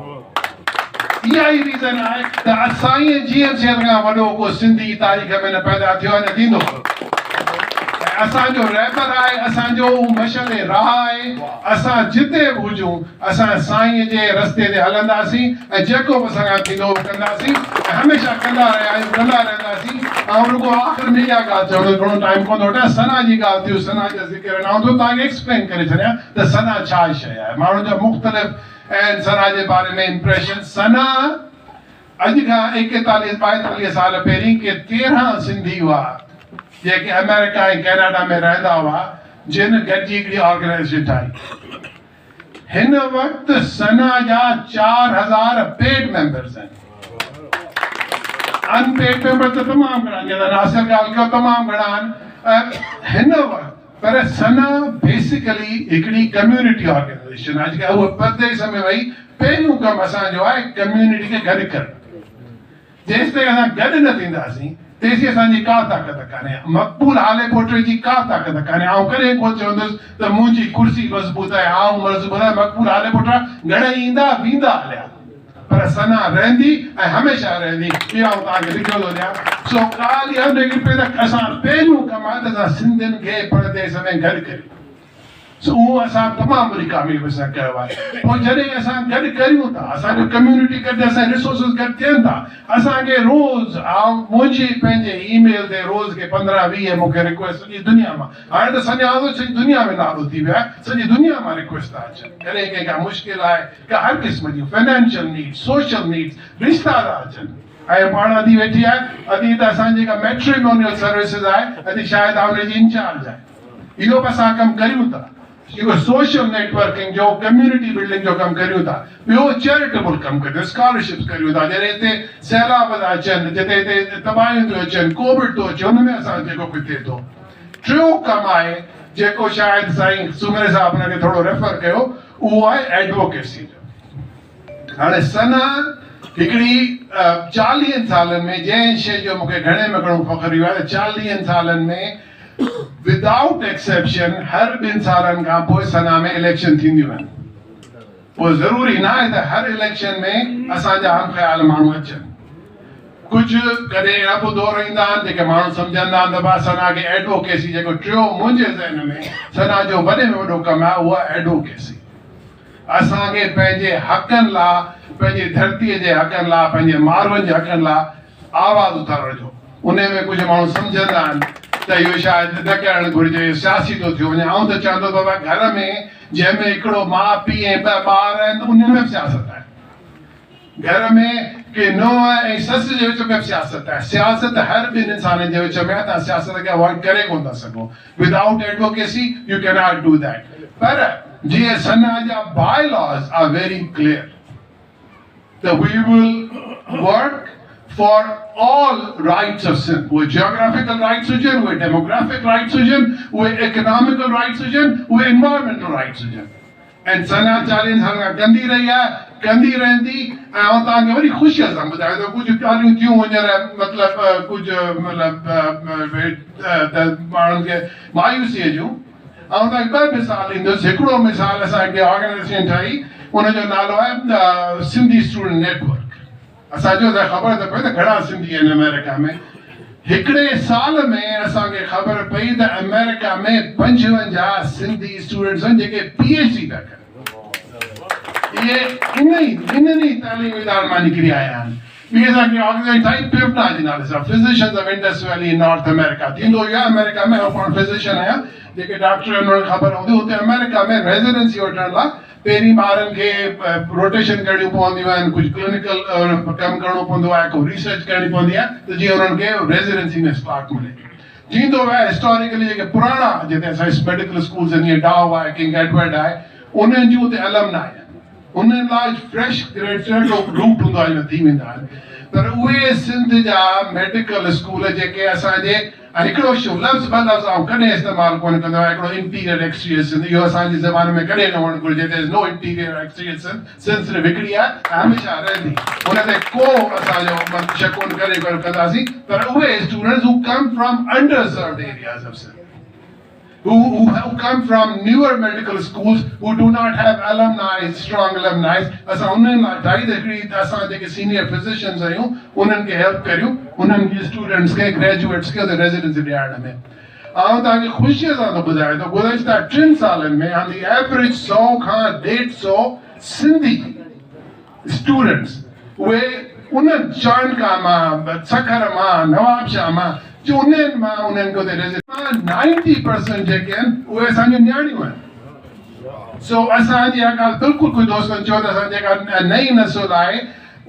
اها ئي ريزن آهي ته سائين جي ايم سيد کان وڏو ڪو سنڌي تاريخ ۾ نه پيدا ٿيو آهي نه ٿيندو ۽ اسان جو رهبر آهي اسان جو هو مشعل راهه آهي اسان جتي به هجون اسان سائين جي رستي تي هلنداسين ۽ جيڪو به اسان کان ٿيندو اهو ڪنداسين ۽ هميشه ڪندا رهيا آهيون ڪندا رهنداسين آئون رڳو آخر ۾ اها ڳالهه چوندس گهڻو ٽائيم ڪونه ٿو وٺان ثنا جي ڳالهه ٿي ثنا جا ذڪر آهن آئون ٿو توهان کي ايڪسپلين ڪري ڇڏيان ته ثنا ڇا شيء آهي ماڻهن جا مختلف ۽ ثنا جي باري ۾ امپريشن، ثنا اڄ کان ايڪيتاليهه ٻائيتاليهه سال پهرين ڪي 13 سنڌي هئا جيڪي آمريڪا ۽ ڪئناڊا ۾ رهندا هئا جن گڏجي هڪڙي آرگنائيزيشن ٺاهي. هن وقت ثنا جا 4000 پيڊ ميمبرز آهن. ان پيڊ ميمبر ته تمام گهڻا آهن جيئن ناصر ڳالهه ڪيو تمام گهڻا آهن ۽ هن وقت پر ثنا بيسيڪلي هڪڙي ڪميونٽي آرگنائيزيشن آهي جيڪا هوء پرديس ۾ وئي پهريون ڪم اسان جو آهي ڪميونٽي کي گڏ ڪرڻ جيستائين اسان گڏ نه ٿينداسين تيسين اسان جي ڪا طاقت ڪانهي مقبول هاليپوٽي جي ڪا طاقت ڪانهي آئون ڪڏهن ڪونه چوندس ته منهنجي ڪرسي مضبوط آهي آئون مضبوط آهيان مقبول هاليپوٽا گهڻئي ايندا ويندا هليا پر ثنا رهندي ۽ هميشه رهندي، اهو آئون توهان کي لکيو ٿو ڏيان. سو ڳالهه اها نڪري پئي ته اسان پهريون ڪم آهي ته اسان سنڌين کي پرديس ۾ گڏ ڪريون. سو اهو اسان تمام وڏي ڪاميابي سان ڪيو آهي. پوء جڏهن اسان گڏ ڪريون ٿا، اسان جو ڪميونٽي گڏ، اسان جا ريسورسز گڏ ٿين ٿا، اسان کي روز آئون منهنجي پنهنجي اي ميل تي روز ڪي 15 20 مون کي رڪويسٽ سڄي دنيا مان هاڻي ته سڃاڻو سڄي دنيا ۾ نالو ٿي ويو آهي، سڄي دنيا مان رڪويسٽ ٿا اچن، ڪڏهن ڪنهن کان مشڪل آهي، ڪا هر قسم جون فنانشل نيڊس، سوشل نيڊس، رشتا ٿا اچن ۽ پاڻ ادي ويٺي آهي، ادي ته اسان جي جيڪا ميٽريمونيل سروسز آهي ادي شاهده ان جي انچارج آهي، اهو به اسان ڪم ڪريون ٿا، جيڪو سوشل نيٽ ورڪنگ جو ڪميونٽي بلڊنگ جو ڪم ڪريون ٿا، ٻيو چيريٽيبل ڪم ڪريون ٿا، اسڪالرشپس ڪريون ٿا، جڏهن هتي سيلاب ٿا اچن، جتي هتي تباهيون ٿيون اچن، ڪووڊ ٿو اچي ان ۾ اسان جيڪو ڪجهه ٿئي ٿو. ٽيون ڪم آهي جيڪو شايد سائين سومري صاحب ان کي ٿورو ريفر ڪيو اهو آهي ايڊووڪيسي جو. هاڻي ثنا هڪڙي چاليهن سالن ۾ جنهن شيء جو مون کي گهڻي ۾ گهڻو فخر اهو آهي ته چاليهن سالن ۾ ودائوٽ ايڪسيپشن هر ٻن سالن کان پوء ثنا ۾ اليڪشن ٿينديون آهن. پوء ضروري ناهي ته هر اليڪشن ۾ اسان جا هم خيال ماڻهو اچن. ڪجهه ڪڏهن اهڙا به دور ايندا آهن جيڪي ماڻهو سمجهندا آهن ته ڀاء ثنا کي ايڊووڪيسي جيڪو ٽيون منهنجي ذهن ۾ ثنا جو وڏي ۾ وڏو ڪم آهي اهو آهي ايڊووڪيسي. اسان کي پنهنجي حقن لا پنهنجي ڌرتي جي حقن لا پنهنجي ماروئن جي حقن لا آواز اٿارڻ جو انهي ۾ ڪجهه ماڻهو سمجهندا آهن ته اهو شايد نه ڪرڻ گهرجي اهو سياسي ٿو ٿيو وڃي آئون ته چوان ٿو بابا گهر ۾ جنهن ۾ هڪڙو ماء پيء ۽ ٻه ٻار آهن ته انهن ۾ به سياست آهي. گهر ۾ ڪي نونهن ۽ سس جي وچ ۾ به سياست آهي. سياست هر ٻن انسانن جي وچ ۾ آهي، توهان سياست کي اوائڊ ڪري ڪونه ٿا سگهو. Without advocacy you cannot do that. پر جيئن سنا جا by laws are very clear ته we will work for all rights of Sindh اهي جيوگرافيڪل رائٽس هجن، اهي ڊيموگرافڪ رائٽس هجن، اهي اڪناميڪل رائٽس هجن، اهي انوائرمينٽل رائٽس هجن ۽ سانا چاليهن سالن کان ڪندي رهي آهي، ڪندي رهندي ۽ آئون توهان کي وڏي خوشيء سان ٻڌايان ٿو ڪجهه ڳالهيون ٿيون هينئر مطلب ڪجهه مطلب ماڻهن کي مايوسيء جون آئون توهان کي ٻه مثال ڏيندس هڪڙو مثال اسان هڪڙي آرگنائيزيشن ٺاهي ان جو نالو آهي سنڌي اسٽوڊنٽ نيٽ ورڪ. اسان چيو ته خبر ته پئي ته گهڻا سنڌي آهن آمريڪا ۾. هڪڙي سال ۾ اسان کي خبر پئي ته آمريڪا ۾ 55 سنڌي اسٽوڊنٽس آهن جيڪي پي ايڇ ڊي پيا ڪن. اهي انهن ئي تعليمي ادارن مان نڪري آيا آهن. ٻي اسان هڪڙي آرگنائيزيشن ٺاهي پيوٽا جي نالي سان، physicians of Indus Valley in North America. ٿيندو اهو آهي آمريڪا ۾ آئون پاڻ فزيشن آهيان جيڪي ڊاڪٽر آهن انهن کي خبر هوندي اتي آمريڪا ۾ ريزيڊنسي وٺڻ لاء پهرين ٻارن کي روٽيشن ڪرڻيون پونديون آهن، ڪجهه ڪلينيڪل ڪم ڪرڻو پوندو آهي، ڪو ريسرچ ڪرڻي پوندي آهي ته جيئن انهن کي ريزيڊنسي ۾ سلاٽ ملي. ٿيندو آهي هسٽاريڪلي جيڪي پراڻا جتي اسان ميڊيڪل اسڪولز آهن جيئن ڊائو آهي، ڪنگ ايڊورڊ آهي انهن جون اتي المنائي آهن انهن لاء فريش گريجوئيٽ روٽ هوندو آهي جنهن ۾ ٿي ويندا آهن پر اهي سنڌ جا ميڊيڪل اسڪول جيڪي اسان جي ۽ هڪڙو شو لفظ ٻه لفظ آئون ڪڏهن استعمال ڪونه ڪندو آهيان هڪڙو انٽيريئر ايڪسٽيريئر سنڌ اهو اسان جي زبان ۾ ڪڏهن نه هئڻ گهرجي there is no interior or exterior Sindh Sindh صرف هڪڙي آهي ۽ هميشه رهندي ان تي ڪو اسان جو شڪ ڪونه ڪڏهن ڪونه ڪنداسين پر اهي students who come from underserved areas of Sindh who who come from newer medical schools who do not have alumni strong alumni اسان انهن لاء ٺاهي ته هڪڙي ته اسان جيڪي سينيئر فزيشنز آهيون انهن کي هيلپ ڪريون انهن کي اسٽوڊنٽس کي گريجوئيٽس کي اتي ريزيڊنسي ڏيارڻ ۾ آئون توهان کي خوشيء سان ٿو ٻڌايان ته گذشته ٽن سالن ۾ آن the average سئو کان ڏيڍ سئو سنڌي اسٽوڊنٽس اهي انهن چانڊڪا مان، سکر مان، نوابشاهه مان جو انهن مان انهن کي اتي ريزيڊنسي مان نائنٽي پرسنٽ جيڪي آهن اهي اسان جون نياڻيون آهن سو اسان جي اها ڳالهه بلڪل ڪجهه دوستن چيو ته اسان جيڪا نئين نسل آهي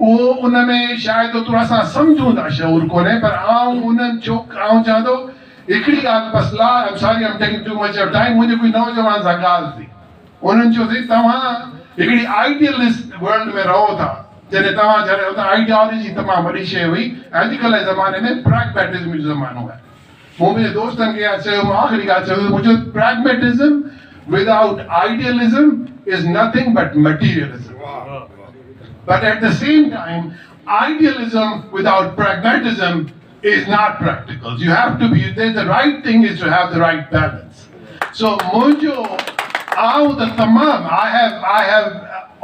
اهو ان ۾ شايد اوترو اسان سمجهون ٿا شعور ڪونهي پر آئون انهن ڇوڪ آئون چوان ٿو هڪڙي ڳالهه بس لا I'm sorry I'm taking too much of time منهنجي ڪجهه نوجوان سان ڳالهه ٿي انهن چيو سائين توهان هڪڙي آئيڊيلسٽ ورلڊ ۾ رهو ٿا جڏهن توهان ڇڏيو ته آئيڊيالوجي تمام وڏي شيء هئي ۽ اڄڪلهه جي زماني ۾ پريگميٽزم جو زمانو آهي. مون منهنجي دوستن کي اها چيو مان آخري ڳالهه چوندس مون چيو pragmatism without idealism is nothing but materialism but at the same time idealism without pragmatism is not practical you have to be the right thing is to have the right balance so منهنجو آئون ته تمام I have I have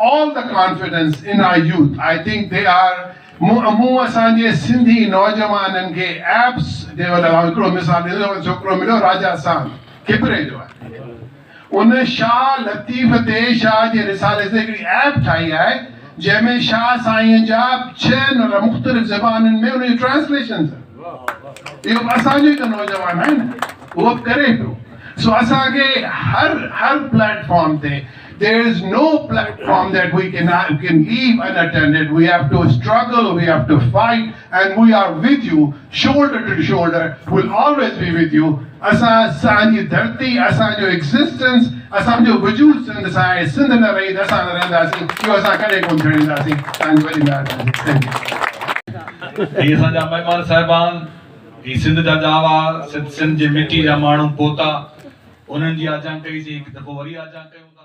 all the confidence in our youth I think they are مون مون اسان جي سنڌي نوجوانن کي ايپس ڊيولپ آئون هڪڙو مثال ڏيندس ڇوڪرو مليو راجا ساند کپري جو آهي ان شاهه لطيف تي شاهه جي رسالي تي هڪڙي ايپ ٺاهي آهي جنهن ۾ شاهه سائينء جا ڇهن مختلف زبانن ۾ ان جون ٽرانسليشنز آهن. اهو به اسان جو ئي ته نوجوان آهي نه اهو به ڪري پيو. سو اسان کي هر هر پليٽ فارم تي there is no platform that we can can leave unattended we have to struggle we have to fight and we are with you shoulder to shoulder will always be with you اسان اسان جي ڌرتي اسان جو ايگزسٽنس اسان جو وجود سنڌ سان آهي سنڌ نه رهي ته اسان نه رهنداسين اهو اسان ڪڏهن ڪونه ڇڏينداسين توهان جي وڏي مهرباني thank you. هي اسان جا مهمان صاحبان هي سنڌ جا ڄاوا سنڌ جي مٽي جا ماڻهو پوتا انهن جي آجيان ڪئي سين هڪ دفعو وري آجيان ڪيون ٿا.